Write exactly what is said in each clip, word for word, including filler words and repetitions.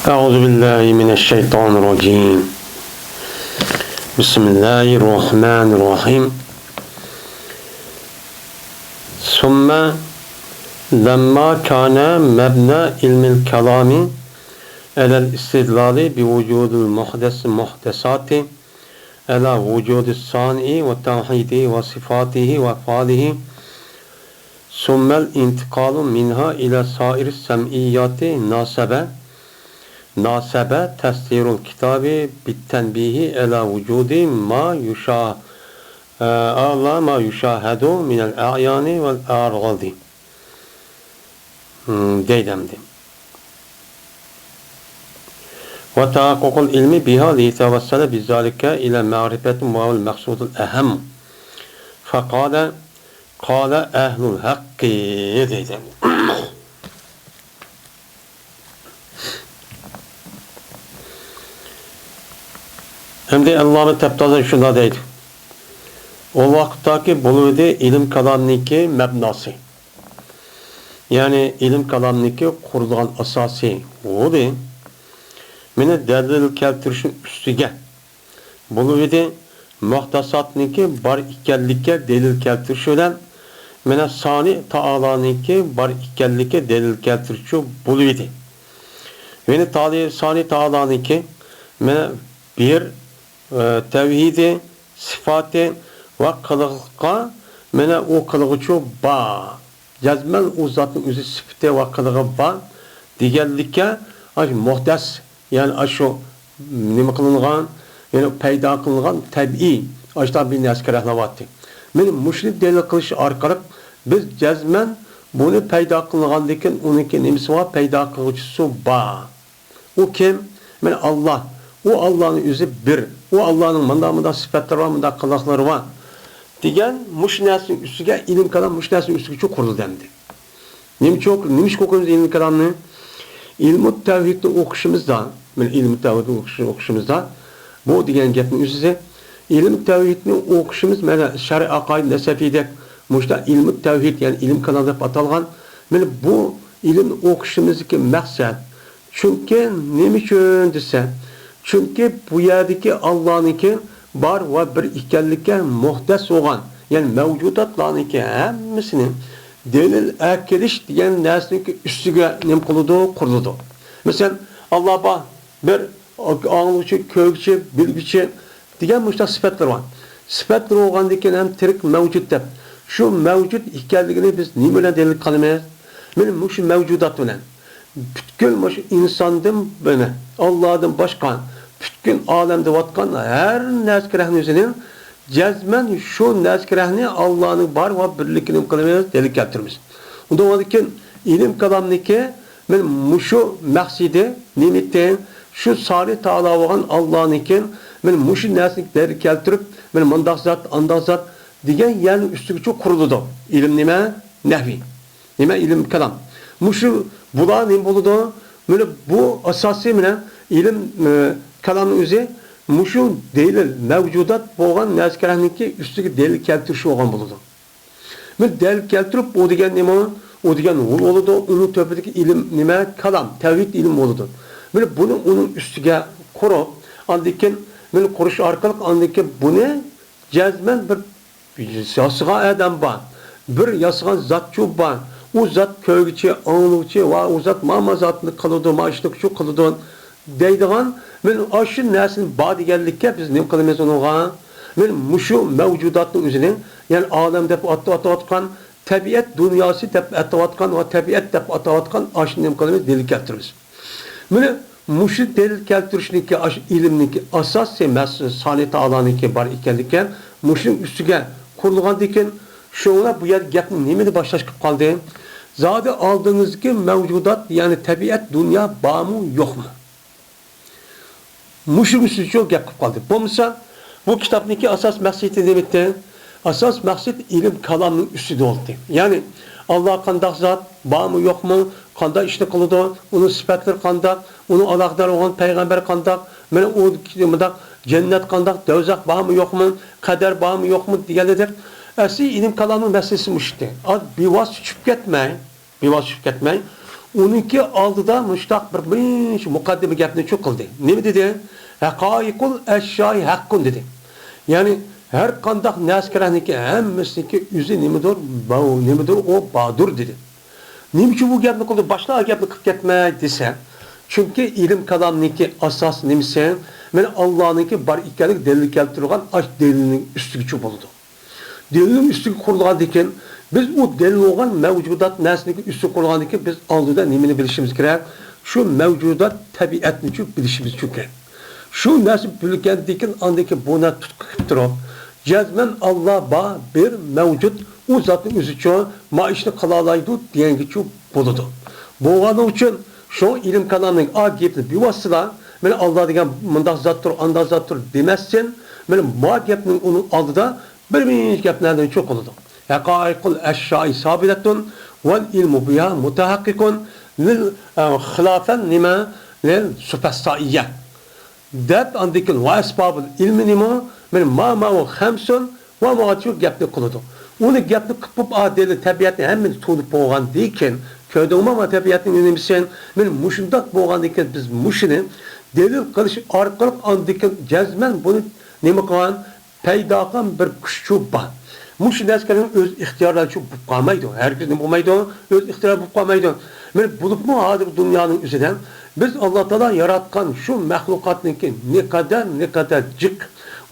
أعوذ بالله من الشيطان الرجيم. بسم الله الرحمن الرحيم. ثم لما كان مبنى علم الكلام على الاستدلال بوجود المحدث، محدثات، على وجود الصانع وتوحيده وصفاته وأفعاله، ثم الانتقال منها إلى سائر السمعيات، ناسب، ناسب تسطير الكتاب بالتنبيه على وجود ما يشا-، على ما يشاهد من الأعيان والأعراض. دەيدۇ ئەمدى. وتحقق العلم بها ليتوصل بذلك إلى معرفة وهو المقصود الأهم. فقال، قال أهل الحق، دەيدۇ. ئەمدى ئەللامە تەپتازى شۇنداق دەيدۇ. ئۇ ۋاقىتتاكى بولۇۋىدى ئىلىم كالامنىڭكى مەبناسى. يەنى ئىلىم كالامنىڭكى قۇرۇلغان ئاساسى بولدى. مېنى دەلىل كەلتۈرۈشنىڭ ئۈستىگە بولۇۋىدى، مۇھدەساتنىڭكى بار ئىكەنلىكىگە دەلىل كەلتۈرۈش بىلەن، مانا سانى تائالانىڭكى بار ئىكەنلىكىگە دەلىل كەلتۈرۈشچۇ بولۇۋىدى. يەنى تالى-، سانى تائالانىڭكى مانا بىر، ئە، تەۋھىدى، سىپاتى ۋە قىلىقلىققا مانا ئۇ قىلغۇچۇ بار. جەزمەن ئۇ زاتنىڭ ئۆزى سىپىتى ۋە قىلىقى بار دېگەنلىككە، ئاشۇ مۇھدەس، يەنى ئاشۇ نېمە قىلىنغان، يەنى پەيدا قىلىنغان تەبىئىي ئاشۇنداق بىر نەرسىگە رەھلەۋاتتى. مانا مۇشۇنى دەلىل قىلىش ئارقىلىق بىز جەزمەن بۇنى پەيدا قىلىنغاندىن كېيىن ئۇنىڭكى نېمىسى بار، پەيدا قىلغۇچىسى بار. ئۇ كىم؟ مانا ئاللا. ئۇ ئاللانىڭ ئۆزى بىر. ئۇ ئاللانىڭ مۇنداق، مۇنداق سۈپەتلىرى بار، مۇنداق قىلىقلىرى بار دېگەن مۇشۇ نەرسىنىڭ ئۈستىگە، ئىلىم كالام مۇشۇ نەرسىنىڭ ئۈستىگە قۇرۇلدى ئەمدى. نېمە ئۈچۈن، نېمە ئۈچۈن ئوقۇيمىز ئىلمى كالامنى؟ ئىلمۇ تەۋھىدنى ئوقۇشىمىزدا، مانا ئىلمى تەۋھىدنى ئوقۇش-، ئوقۇشىمىزدا، بۇ دېگەن گەپنىڭ ئۆزى، ئىلمى تەۋھىدنى ئوقۇشىمىز، مانا شەرئى ئەقايىد نەسەفىدەك، مۇشۇنداق ئىلمى تەۋھىد، يەنى ئىلمى كالام دەپ ئاتالغان، مانا بۇ ئىلىمنى ئوقۇشىمىزدىكى مەقسەت، چۈنكى نېمە ئۈچۈن دېسە، چۈنكى بۇ يەردىكى ئاللانىڭكى بار ۋە بىر ئىكەنلىككە مۇھدەس بولغان، يەنى مەۋجۇداتلارنىڭكى ھەممىسىنى دەلىل ئەكېلىش دېگەن نەرسىنىڭكى ئۈستىگە نېمە قىلىدۇ؟ قۇرۇلىدۇ. مەسىلەن، ئاللا بار، بىر، ئاڭلىغۇچى، كۆرگۈچى، بىلگۈچى، دېگەن مۇشۇنداق سۈپەتلىرى بار. سۈپەتلىرى بولغاندىن كېيىن ھەم تىرىك مەۋجۇت دەپ. شۇ مەۋجۇت ئىكەنلىكىنى بىز نېمە بىلەن دەلىل قىلىمىز؟ مانا مۇشۇ مەۋجۇدات بىلەن. پۈتكۈل مۇشۇ ئىنساندىن، مانا ئاللادىن باشقا پۈتكۈل ئالەمدە دەۋاتقان ھەر نەرسىگە رەھنى ئۆزىنىڭ جەزمەن شۇ نەرسىگە رەھنى ئاللانىڭ بار ۋە بىرلىكىنى نېمە قىلىمىز؟ دەلىل كەلتۈرىمىز. ئۇنداق بولغاندىن كېيىن ئىلىم كالامنىڭكى مانا مۇشۇ مەقسىتى نېمىتى؟ شۇ سانى تائالا بولغان ئاللانىڭكى مانا مۇشۇ نەرسىنى دەلىل كەلتۈرۈپ، مانا مۇنداق زات، ئانداق زات دېگەن يەرنىڭ ئۈستىگىچۇ قۇرۇلىدۇ. ئىلىم نېمە؟ نەھۋى. نېمە؟ ئىلىم كالام. مۇشۇ بۇلار نېمە بولىدۇ؟ مانا بۇ ئاساسىي مانا ئىلىم، ئى، كالامنىڭ ئۆزى مۇشۇ دەلىل، مەۋجۇدات بولغان نەرسىگە رەھنىڭكى ئۈستىگە دەلىل كەلتۈرۈش بولغان بولىدۇ. مانا دەلىل كەلتۈرۈپ، ئۇ دېگەن نېمە؟ ئۇ دېگەن ھۇ بولىدۇ، ئۇنىڭ تۆپىدىكى ئىلىم نېمە؟ كالام، تەۋھىد ئىلىم بولىدۇ. مانا بۇنى ئۇنىڭ ئۈستىگە قۇرۇپ، ئاندىن كېيىن مانا قۇرۇش ئارقىلىق ئاندىن كېيىن بۇنى جەزمەن بىر ياسىغان ئادەم بار، بىر ياسىغان زاتچۇ بار، ئۇ زات كۆرگۈچى، ئاڭلىغۇچى ۋە ئۇ زات ماما زاتنى قىلىدۇ، ما ئىشنى شۇ قىلىدۇ دەيدىغان، مانا ئاشۇ نەرسىنى بار دېگەنلىككە بىز نېمە قىلىمىز ئۇنىڭغا؟ مانا مۇشۇ مەۋجۇداتنىڭ ئۆزىنى، يەنى ئالەم دەپ ئات-، ئاتاۋاتقان، تەبىئەت دۇنياسى دەپ ئاتاۋاتقان ۋە تەبىئەت دەپ ئاتاۋاتقان ئاشۇنى نېمە قىلىمىز؟ دەلىل كەلتۈرىمىز. مانا مۇشۇ دەلىل كەلتۈرۈشنىڭكى، ئاشۇ ئىلىمنىڭكى ئاساسىي مەقسىتى سانى تائالانىڭكى بار ئىكەنلىكى، مۇشۇنىڭ ئۈستىگە قۇرۇلغاندىكىن، شۇڭا بۇ يەردە گەپنى نېمىدە باشلاش قىلىپ قالدى؟ زادى ئالدىڭىزدىكى مەۋجۇدات، يەنى تەبىئەت دۇنيا بارمۇ، يوقمۇ؟ مۇشۇ ئۈستىدىچۇ گەپ قىلىپ قالدى. بولمىسا، بۇ كىتابنىڭكى ئاساس مەقسىتى نېمىتى؟ ئاساس مەقسەت ئىلىم كالامنىڭ ئۈستىدە بولدى. يەنى، ئاللا قانداق زات، بارمۇ، يوقمۇ، قانداق ئىشنى قىلىدۇ، ئۇنىڭ سۈپەتلىرى قانداق، ئۇنىڭ ئالاقىدار بولغان پەيغەمبەر قانداق، مانا ئۇ مۇنداق جەننەت قانداق، دوزاخ بارمۇ، يوقمۇ، قەدەر بارمۇ، يوقمۇ دېگەنلىرىدەك ئەسلى ئىلىم كالامنىڭ مەسىلىسى مۇشۇ ئىدى. ئاز بىۋاسىتە چۈشۈپ كەتمەي، بىۋاسىتە چۈشۈپ كەتمەي، ئۇنىڭكى ئالدىدا مۇشتاق بىر بىرىنچى مۇقەددىمە گەپنى چۇ قىلدى. نېمە دېدى؟ «ھەقائىقۇل ئەشيائى ھەققۇن» دېدى. يەنى ھەر قانداق نەرسە-كەرەنىڭكى ھەممىسىنىڭكى ئۆزى نېمىدۇر؟ بو-، نېمىدۇر؟ ئۇ باردۇر دېدى. نېمە ئۈچۈن بۇ گەپنى قىلدى؟ باشقا گەپنى قىلىپ كەتمەي دېسە، چۈنكى ئىلىم كالامنىڭكى ئاساسىي نېمىسى؟ مانا ئاللانىڭكى بار ئىكەنلىكى دەلىل كەلتۈرۈلگەن ئاش دەلىلنىڭ ئۈستىگىچۇ بولىدۇ. دەلىلنىڭ ئۈستىگە قۇرۇلغاندىكىن، بىز ئۇ دەلىل بولغان مەۋجۇدات نەرسىنىڭكى ئۈستىگە قۇرۇلغاندىكىن، بىز ئالدىدا نېمىنى بىلىشىمىز كېرەك؟ شۇ مەۋجۇدات تەبىئەتنىچۇ بىلىشىمىز كېرەك. شۇ نەرسە بىلگەندىكىن، ئاندىكىن بۇ نەرسە تۇتقا كېلىپ تۇرۇپ، جەزمەن ئاللا بار، بىر، مەۋجۇت، ئۇ زاتنىڭ ئۆزىچۇ ما ئىشنى قىلالايدۇ دېگەنگىچۇ بولىدۇ. بولغانلىقى ئۈچۈن شۇ ئىلىم كالامنىڭ ئا گېپىنى بىۋاسىتىلا، مانا ئاللا دېگەن مۇنداق زاتتۇر، ئانداق زاتتۇر دېمەستىن، مانا ما گەپنىڭ ئۇنىڭ ئالدىدا بىر مىنچە گەپلەرنى چوقۇلىدۇق. ھەقائىقۇل ئەشيائى سابىتەتۇن ۋەل ئىلمۇ بىھا مۇتەھەققىقۇن لىل، ئە، خىلاپەن نېمە؟ لىل سۇپەسسائىيە. دەپ، ئاندىن كېيىن ۋە ئەسبابۇل ئىلمى نېمە؟ مانا ما ماۋۇ خەمسۇن ۋە ماۋۇ گەپنى قىلىدۇ. ئۇنى گەپنى قىلىپ بولۇپ، ئا، دەلىل تەبىئەتنى ھەممىنى تونۇپ بولغاندىن كېيىن، كۆردۈڭمۇ ما تەبىئەتنىڭ نېمىسىنى؟ مانا مۇشۇنداق بولغاندىن كېيىن بىز مۇشۇنى دەلىل قىلىش ئارقىلىق ئاندىن كېيىن جەزمەن بۇنى نېمە قىلغان؟ پەيدا قىلغان بىر كۈچچۇ بار. مۇشۇ نەرسىلەرنىڭ ئۆز ئىختىيارلىرىچۇ بولۇپ قالمايدۇ. ھەرگىز نېمە بولمايدۇ؟ ئۆز ئىختىيارى بولۇپ قالمايدۇ. مانا بولۇپمۇ ھازىر دۇنيانىڭ ئۆزىدە بىز ئاللا تائالا ياراتقان شۇ مەخلۇقاتنىڭكى نەقەدەر، نەقەدەر جىق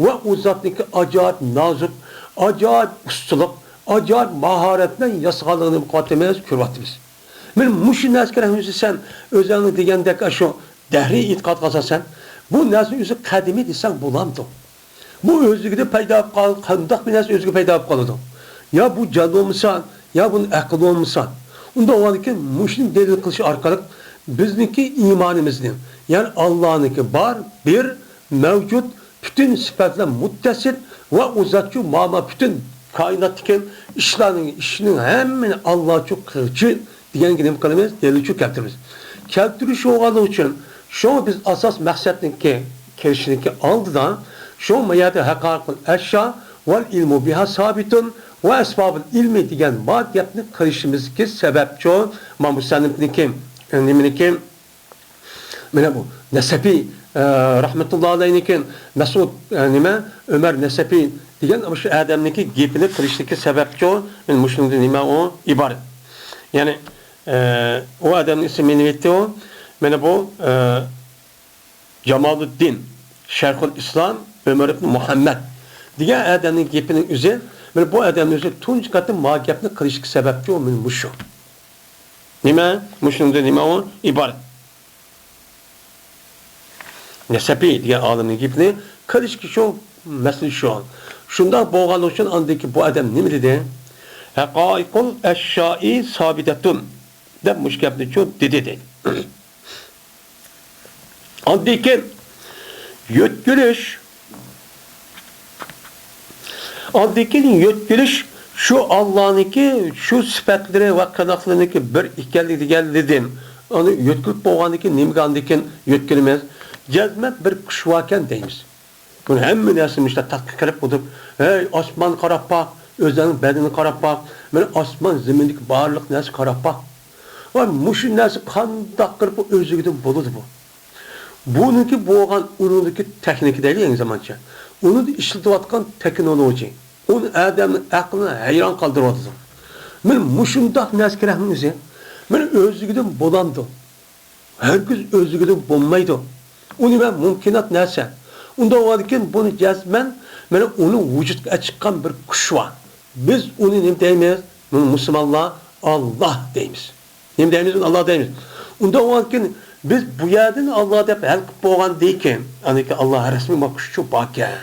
ۋە ئۇ زاتنىڭكى ئاجايىپ نازۇك، ئاجايىپ ئۇستىلىق، ئاجايىپ ماھارەت بىلەن ياسىغانلىقىنى نېمە قىلىۋاتىمىز؟ كۆرۈۋاتىمىز. مانا مۇشۇ نەرسىلەرنىڭ ئۆزى سەن ئۆزۈڭنىڭ دېگەندەك ئاشۇ دەھرىي ئېتىقادقا ئاساسەن، بۇ نەرسىنى ئۆزى قەدىمىي دېسەڭ بولامدۇ؟ بۇ ئۆزلۈكىدە پەيدا بولۇپ قال-، قانداق بىر نەرسە ئۆزىگە پەيدا بولۇپ قالىدۇ؟ يا بۇ جان بولمىسا، يا بۇنىڭ ئەقىل بولمىسا. ئۇنداق بولغاندىكىن مۇشۇنى دەلىل قىلىش ئارقىلىق بىزنىڭكى ئىمانىمىزنى، يەنى ئاللانىڭكى بار، بىر، مەۋجۇت، پۈتۈن سۈپەتلەر مۇتتەسىل ۋە ئۇ زاتچۇ ماما پۈتۈن كائىناتتىكى ئىشلارنىڭ، ئىشنىڭ ھەممىنى ئاللاچۇ قىلغۇچى دېگەنگە نېمە قىلىمىز؟ دەلىلچۇ كەلتۈرىمىز. كەلتۈرۈش بولغانلىقى ئۈچۈن، شۇڭا بىز ئاساس مەقسەتنىڭكى كىرىشنىڭكى ئالدىدا، شۇ ما يەردە ھەقائىقۇل ئەشيا ۋەل ئىلمۇ بىھا سابىتۇن ۋە ئەسبابۇل ئىلمى دېگەن بار گەپنى قىلىشىمىزدىكى سەۋەبچۇ، ما مۇسەننىپنىڭكى، نېمىنىڭكى، مانا بۇ نەسەپى، ئە، رەھمەتۇللا ئەلەيھنىڭكى، مەسئۇد، ئە، نېمە، ئۆمەر نەسەپى دېگەن مۇشۇ ئادەمنىڭكى گېپىنى قىلىشتىكى سەۋەبچۇ، مانا مۇشۇنىڭدىن نېمە ئۇ ئىبارەت. يەنى، ئە، ئۇ ئادەمنىڭ ئىسمى نېمە ئىدى ئۇ؟ مانا بۇ، ئە، جامالۇددىن، شەيخۇل ئىسلام، ئۆمەر ئىبن مۇھەممەد دېگەن ئادەمنىڭ گېپىنىڭ ئۆزى، مانا بۇ ئادەمنىڭ ئۆزى تۇنجى قېتىم ما گەپنى قىلىشتىكى سەۋەبچۇ، مانا مۇشۇ. نېمە؟ مۇشۇنىڭدىن نېمە ئۇ؟ ئىبارەت. نەسەپى دېگەن ئالىمنىڭ گېپىنى قىلىشكە شۇ مەسىلە شۇ. شۇنداق بولغانلىقى ئۈچۈن ئاندىن كېيىن بۇ ئادەم نېمە دېدى؟ ھەقائىقۇل ئەشيائى سابىتەتۇن دەپ مۇشۇ گەپنى شۇ دېدى دەيدۇ. ئاندىن كېيىن يۆتكىلىش، ئاندىن كېيىن يۆتكىلىش شۇ ئاللانىڭكى شۇ سۈپەتلىرى ۋە قىلىقلىرىنىڭكى بىر ئىكەنلىكى دېگەنلىدىن، ئۇنى يۆتكىلىپ بولغاندىن كېيىن نېمىگە ئاندىن كېيىن يۆتكىلىمىز؟ جەزمەن بىر كۈچ باركەن دەيمىز. بۇنى ھەممە نەرسىنى مۇشۇنداق تەتقىق قىلىپ ئولتۇرۇپ، ھەي، ئاسمانغا قاراپ باق، ئۆزۈڭنىڭ بەدىنىگە قاراپ باق، مانا ئاسمان، زېمىندىكى بارلىق نەرسىگە قاراپ باق. ۋە مۇشۇ نەرسە قانداق قىلىپ بۇ ئۆزلۈكىدىن بولىدۇ بۇ؟ بۇنىڭكى بولغان ئۇنىڭدىكى تېخنىكا دەيلى، يېڭى زامانچە. ئۇنىڭدا ئىشلىتىۋاتقان تېخنولوگىيە. ئۇ ئادەمنىڭ ئەقلىنى ھەيران قالدۇرۇۋاتىدۇ. مانا مۇشۇنداق نەرسە كېرەكمۇ ئۆزى؟ مانا ئۆزلۈكىدىن بولامدۇ؟ ھەرگىز ئۆزلۈكىدىن بولمايدۇ. ئۇ نېمە؟ مۇمكىنات نەرسە. ئۇنداق بولغاندىكىن بۇنى جەزمەن، مانا ئۇنى ۋۇجۇدقا چىققان بىر كۈچ بار. بىز ئۇنى نېمە دەيمىز؟ مۇسۇلمانلار ئاللا دەيمىز. نېمە دەيمىز؟ ئۇنى ئاللا دەيمىز. ئۇنداق بولغاندىكىن بىز بۇ يەردىن ئاللا دەپ ھەل قىلىپ بولغاندىن كېيىن، ئاندىكىن ئاللا رەسمىي ما كۈچچۇ باركەن.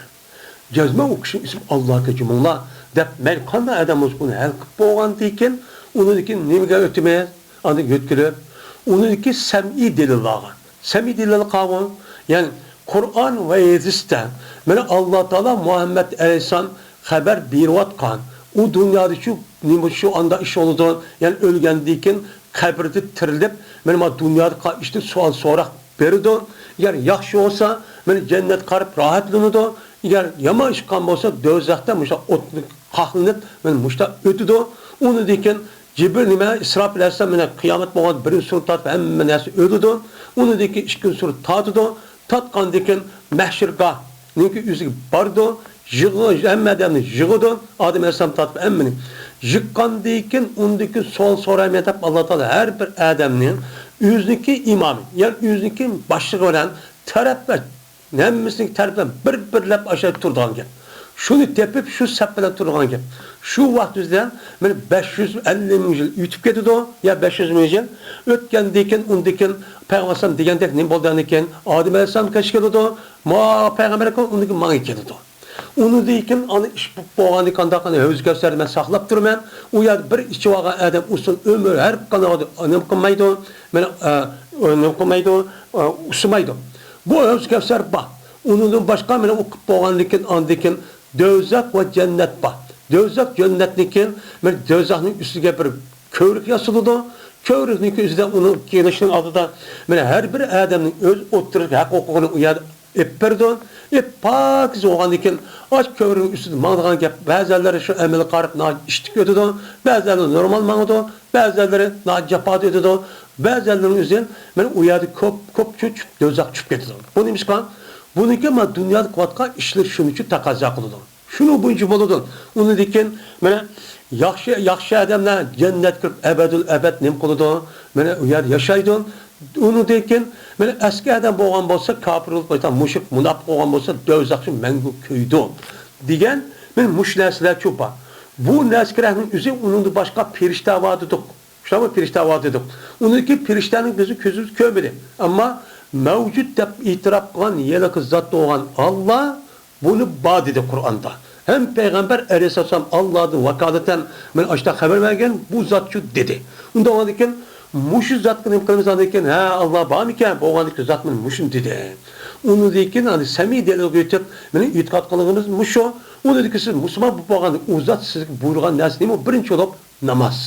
جەزمەن ئۇ كىشىنىڭ ئىسمى ئاللاكەن جۇمۇڭلار دەپ، مەيلى قانداق ئادەم بولسا، بۇنى ھەل قىلىپ بولغاندىن كېيىن، ئۇنىڭدىن كېيىن نېمىگە ئۆتىمىز؟ ئاندىن يۆتكىلىپ، ئۇنىڭدىكى سەمئىي دەلىللارغا، سەمئىي دەلىللار قالغان، يەنى قۇرئان ۋە ھەدىستە، مانا، ئاللا تائالا مۇھەممەد ئەلەيھىسسالام خەۋەر بېرىۋاتقان، ئۇ دۇنيادا شۇ، نېمە، شۇ ئاندا ئىش بولىدۇ، يەنى ئۆلگەندىن كېيىن قەبرىدە تىرىلىپ، مانا، ما دۇنيادا قا-، ئىشتىن سوئال سوراق بېرىدۇ. ئەگەر ياخشى بولسا، مانا جەننەتكە قاراپ راھەتلىنىدۇ. ئەگەر يامان ئىش قىلغان بولسا، دوزاختا مۇشۇنداق ئوتنى قاقلىنىپ، مانا مۇشۇنداق ئۆتىدۇ. ئۇنىڭدىن كېيىن جىبرىل نېمە، ئىسراپىل ئەلەيھىسسالام مانا قىيامەت بولغان بىرىنچى سۇرنى تارتىپ ھەممە نەرسە ئۆلىدۇ. ئۇنىڭدىن كېيىن ئىككىنچى سۇرنى تارتىدۇ. تارتقاندىن كېيىن مەھشەرگاھنىڭكى ئۆزىگە بارىدۇ. يىغ-، ھەممە ئادەمنى يىغىدۇ. ئادەم ئەلەيھىسسالام تارتىپ ھەممىنى. يىغقاندىن كېيىن ئۇنىڭدىن كېيىن سوئال سورايمەن دەپ ئاللا تائالا ھەر بىر ئادەمنىڭ ئۆزىنىڭكى ئىمامى، يەنى ئۆزىنىڭكى باشلىقى بىلەن تەرەپلەش ھەممىسىنى تەرىپلەپ بىر-بىرلەپ ئاشۇ تۇرىدىغان گەپ. شۇنى تېپىپ، شۇ سەپ بىلەن تۇرىدىغان گەپ. شۇ ۋاقىت ئۆزىدە مانا بەش يۈز ئەللىك مىڭ يىل ئۆتۈپ كېتىدۇ، يا بەش يۈز مىڭ يىل ئۆتكەندىن كېيىن، ئۇندىن كېيىن پەيغەمبەر ئەلەيھىسسالام دېگەندەك نېمە بولدى، ئاندىن كېيىن ئادەم ئەلەيھىسسالام كەچ كېلىدۇ، ما پەيغەمبەر ئەكرەم ئۇندىن كېيىن ماڭا كېلىدۇ. ئۇنىڭدىن كېيىن ئانا ئىش بولغاندىن كېيىن، قانداق، ئانا ھەۋزى كەۋسەرنى مەن ساقلاپ تۇرىمەن، ئۇ يەردە بىر ئىچىۋالغان ئادەم ئۇسۇل ئۆمۈر ھەر قانىغا نېمە قىلمايدۇ، مانا، ئە، نېمە قىلمايدۇ، ئە، ئۇسسىمايدۇ. بۇ ھەۋزى كەۋسەر بار. ئۇنىڭدىن باشقا مانا ئۇ قىلىپ بولغاندىن كېيىن، ئاندىن كېيىن دوزاخ ۋە جەننەت بار. دوزاخ جەننەتنىڭ كېيىن، مانا دوزاخنىڭ ئۈستىگە بىر كۆۋرۈك ياسىلىدۇ. كۆۋرۈكنىڭ ئۆزىدە ئۇنىڭ كېلىشىنىڭ ئالدىدا مانا ھەر بىر ئادەمنىڭ ئۆز ئوتتۇرىسىدىكى ھەق ھوقۇقىنى ئۇ يەردە ئېلىپ بېرىدۇ. ئېلىپ پاكىز بولغاندىن كېيىن، ئاش كۆۋرۈكنىڭ ئۈستىدە ماڭىدىغان گەپ، بەزىلەر شۇ ئەمەلگە قاراپ ناھايىتى ئىشتىك ئۆتىدۇ، بەزىلەر نورمال ماڭىدۇ، بەزىلەر ناھايىتى جاپادا ئۆتىدۇ، بەزىلەرنىڭ ئۆزى مانا ئۇ يەردە كۆپ، كۆپ چۆچۈپ، دوزاخقا چۈشۈپ كېتىدۇ. بۇ نېمىشقا؟ بۇنىڭكى مانا دۇنيادا قىلىۋاتقان ئىشلىرى شۇنىڭ ئۈچۈن تەقەززا قىلىدۇ. شۇنىڭ بويىچە بولىدۇ. ئۇنىڭدىن كېيىن مانا ياخشى، ياخشى ئادەملەر جەننەتكە كىرىپ ئەبەدۇل ئەبەد نېمە قىلىدۇ؟ مانا ئۇ يەردە ياشايدۇ. ئۇنىڭدىن كېيىن مانا ئەسكى ئادەم بولغان بولسا، كاپىر بولۇپ قالسا، مۇشرىك، مۇناپىق بولغان بولسا، دوزاختا مەڭگۈ كۆيىدۇ دېگەن مانا مۇشۇ نەرسىلەرچۇ بار. بۇ نەرسە كېرەكنىڭ ئۆزى ئۇنىڭدىن باشقا پەرىشتە بار دېدۇق. شۇنداقمۇ پەرىشتە بار دېدۇق. ئۇنىڭكى پەرىشتەنى بىزنىڭ كۆزىمىز كۆرمىدى. ئەمما مەۋجۇت دەپ ئېتىراپ قىلغان ھېلىقى زات بولغان ئاللا بۇنى بار دېدى قۇرئاندا. ھەم پەيغەمبەر ئەلەيھىسسالام ئاللادىن ۋاكالىتەن مانا ئاشۇنداق خەۋەر بەرگەن، بۇ زاتچۇ دېدى. ئۇنداق بولغاندىن كېيىن مۇشۇ زاتقا نېمە قىلىمىز ئاندىن كېيىن؟ ھە، ئاللا بارمىكەن؟ بولغاندىن كېيىن زات مانا مۇشۇنى دېدى. ئۇنىڭدىن كېيىن ئەنە سەمىي دەلىلگە ئۆتۈپ، مانا ئېتىقاد قىلغىنىمىز مۇشۇ. ئۇنىڭدىن كېيىن سىز مۇسۇلمان بولۇپ بولغاندا ئۇ زات سىزگە بۇيرۇغان نەرسە نېمە؟ بىرىنچى بولۇپ ناماز.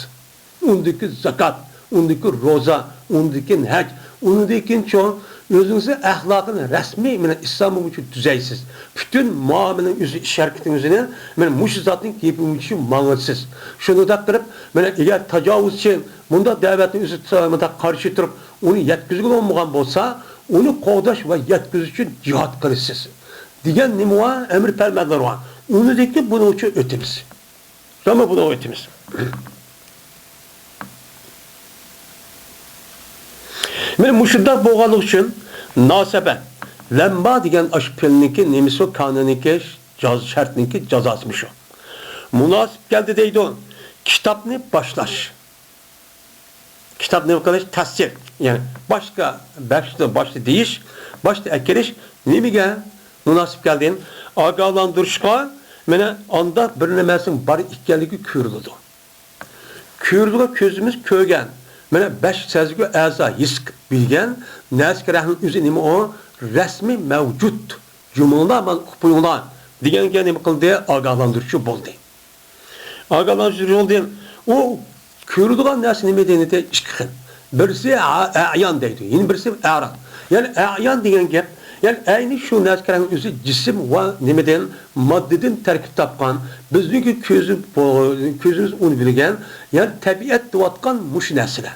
ئۇنىڭدىن كېيىن زاكات، ئۇنىڭدىن كېيىن روزا، ئۇنىڭدىن كېيىن ھەج، ئۇنىڭدىن كېيىنچۇ ئۆزىڭىزنىڭ ئەخلاقىنى رەسمىي مانا ئىسلام بويىچە تۈزەيسىز. پۈتۈن مۇئامىلىنىڭ ئۆزى، ئىش ھەرىكىتىڭىزنى مانا مۇشۇ زاتنىڭ گېپى بويىچە ماڭىسىز. شۇنداق قىلىپ، مانا ئەگەر تاجاۋۇزچى مۇنداق دەۋەتنىڭ ئۆزى مۇنداق قارشى تۇرۇپ، ئۇنى يەتكۈزگىلى بولمىغان بولسا، ئۇنى قوغداش ۋە يەتكۈزۈش ئۈچۈن جىھاد قىلىسىز دېگەن نېمە بار؟ ئەمر پەرمانلار بار. ئۇنىڭدىن كېيىن بۇنىڭ ئۈچۈن ئۆتىمىز. شۇنداقمۇ بۇنىڭغا ئۆتىمىز. مانا مۇشۇنداق بولغانلىقى ئۈچۈن ناسەبە، لەمبا دېگەن ئاشۇ پېئىلنىڭكى نېمىسى، كانىنىڭكى جاز-، شەرتنىڭكى جازاسى مۇشۇ. مۇناسىپ كەلدى دەيدۇ. كىتابنى باشلاش. كىتاب نېمە قىلىش؟ تەسىر. يەنى باشقا بەشتە، باشتا دېيىش، باشتا ئەكىرىش نېمىگە مۇناسىپ كەلدى؟ ئاگاھلاندۇرۇشقا، مانا ئاندا بىر نېمەسىنىڭ بار ئىكەنلىكى كۆرۈلىدۇ. كۆرۈلىدىغان كۆزىمىز كۆرگەن، مانا بەش سەزگۈ ئەزا ھېس قىلىپ بىلگەن نەرسە كېرەكنىڭ ئۆزى نېمە ئۇ؟ رەسمىي مەۋجۇت. جۇمۇڭلار، مانا ئۇقۇپ قويۇڭلار دېگەنگە نېمە قىلدى؟ ئاگاھلاندۇرۇشى بولدى. ئاگاھلاندۇرۇشى بولدى. ئۇ كۆرىدىغان نەرسە نېمە دېگەندە ئىككى خىل. بىرسى ئە-، ئەيان دەيدۇ، يەنە بىرسى ئەراز. يەنى ئەيان دېگەن گەپ، يەنى ئەينى شۇ نەرسە كېرەكنىڭ ئۆزى جىسىم ۋە نېمىدىن، ماددىدىن تەركىب تاپقان، بىزنىڭكى كۆزى-، كۆزىمىز ئۇنى بىلگەن، يەنى تەبىئەت دەۋاتقان مۇشۇ نەرسىلەر.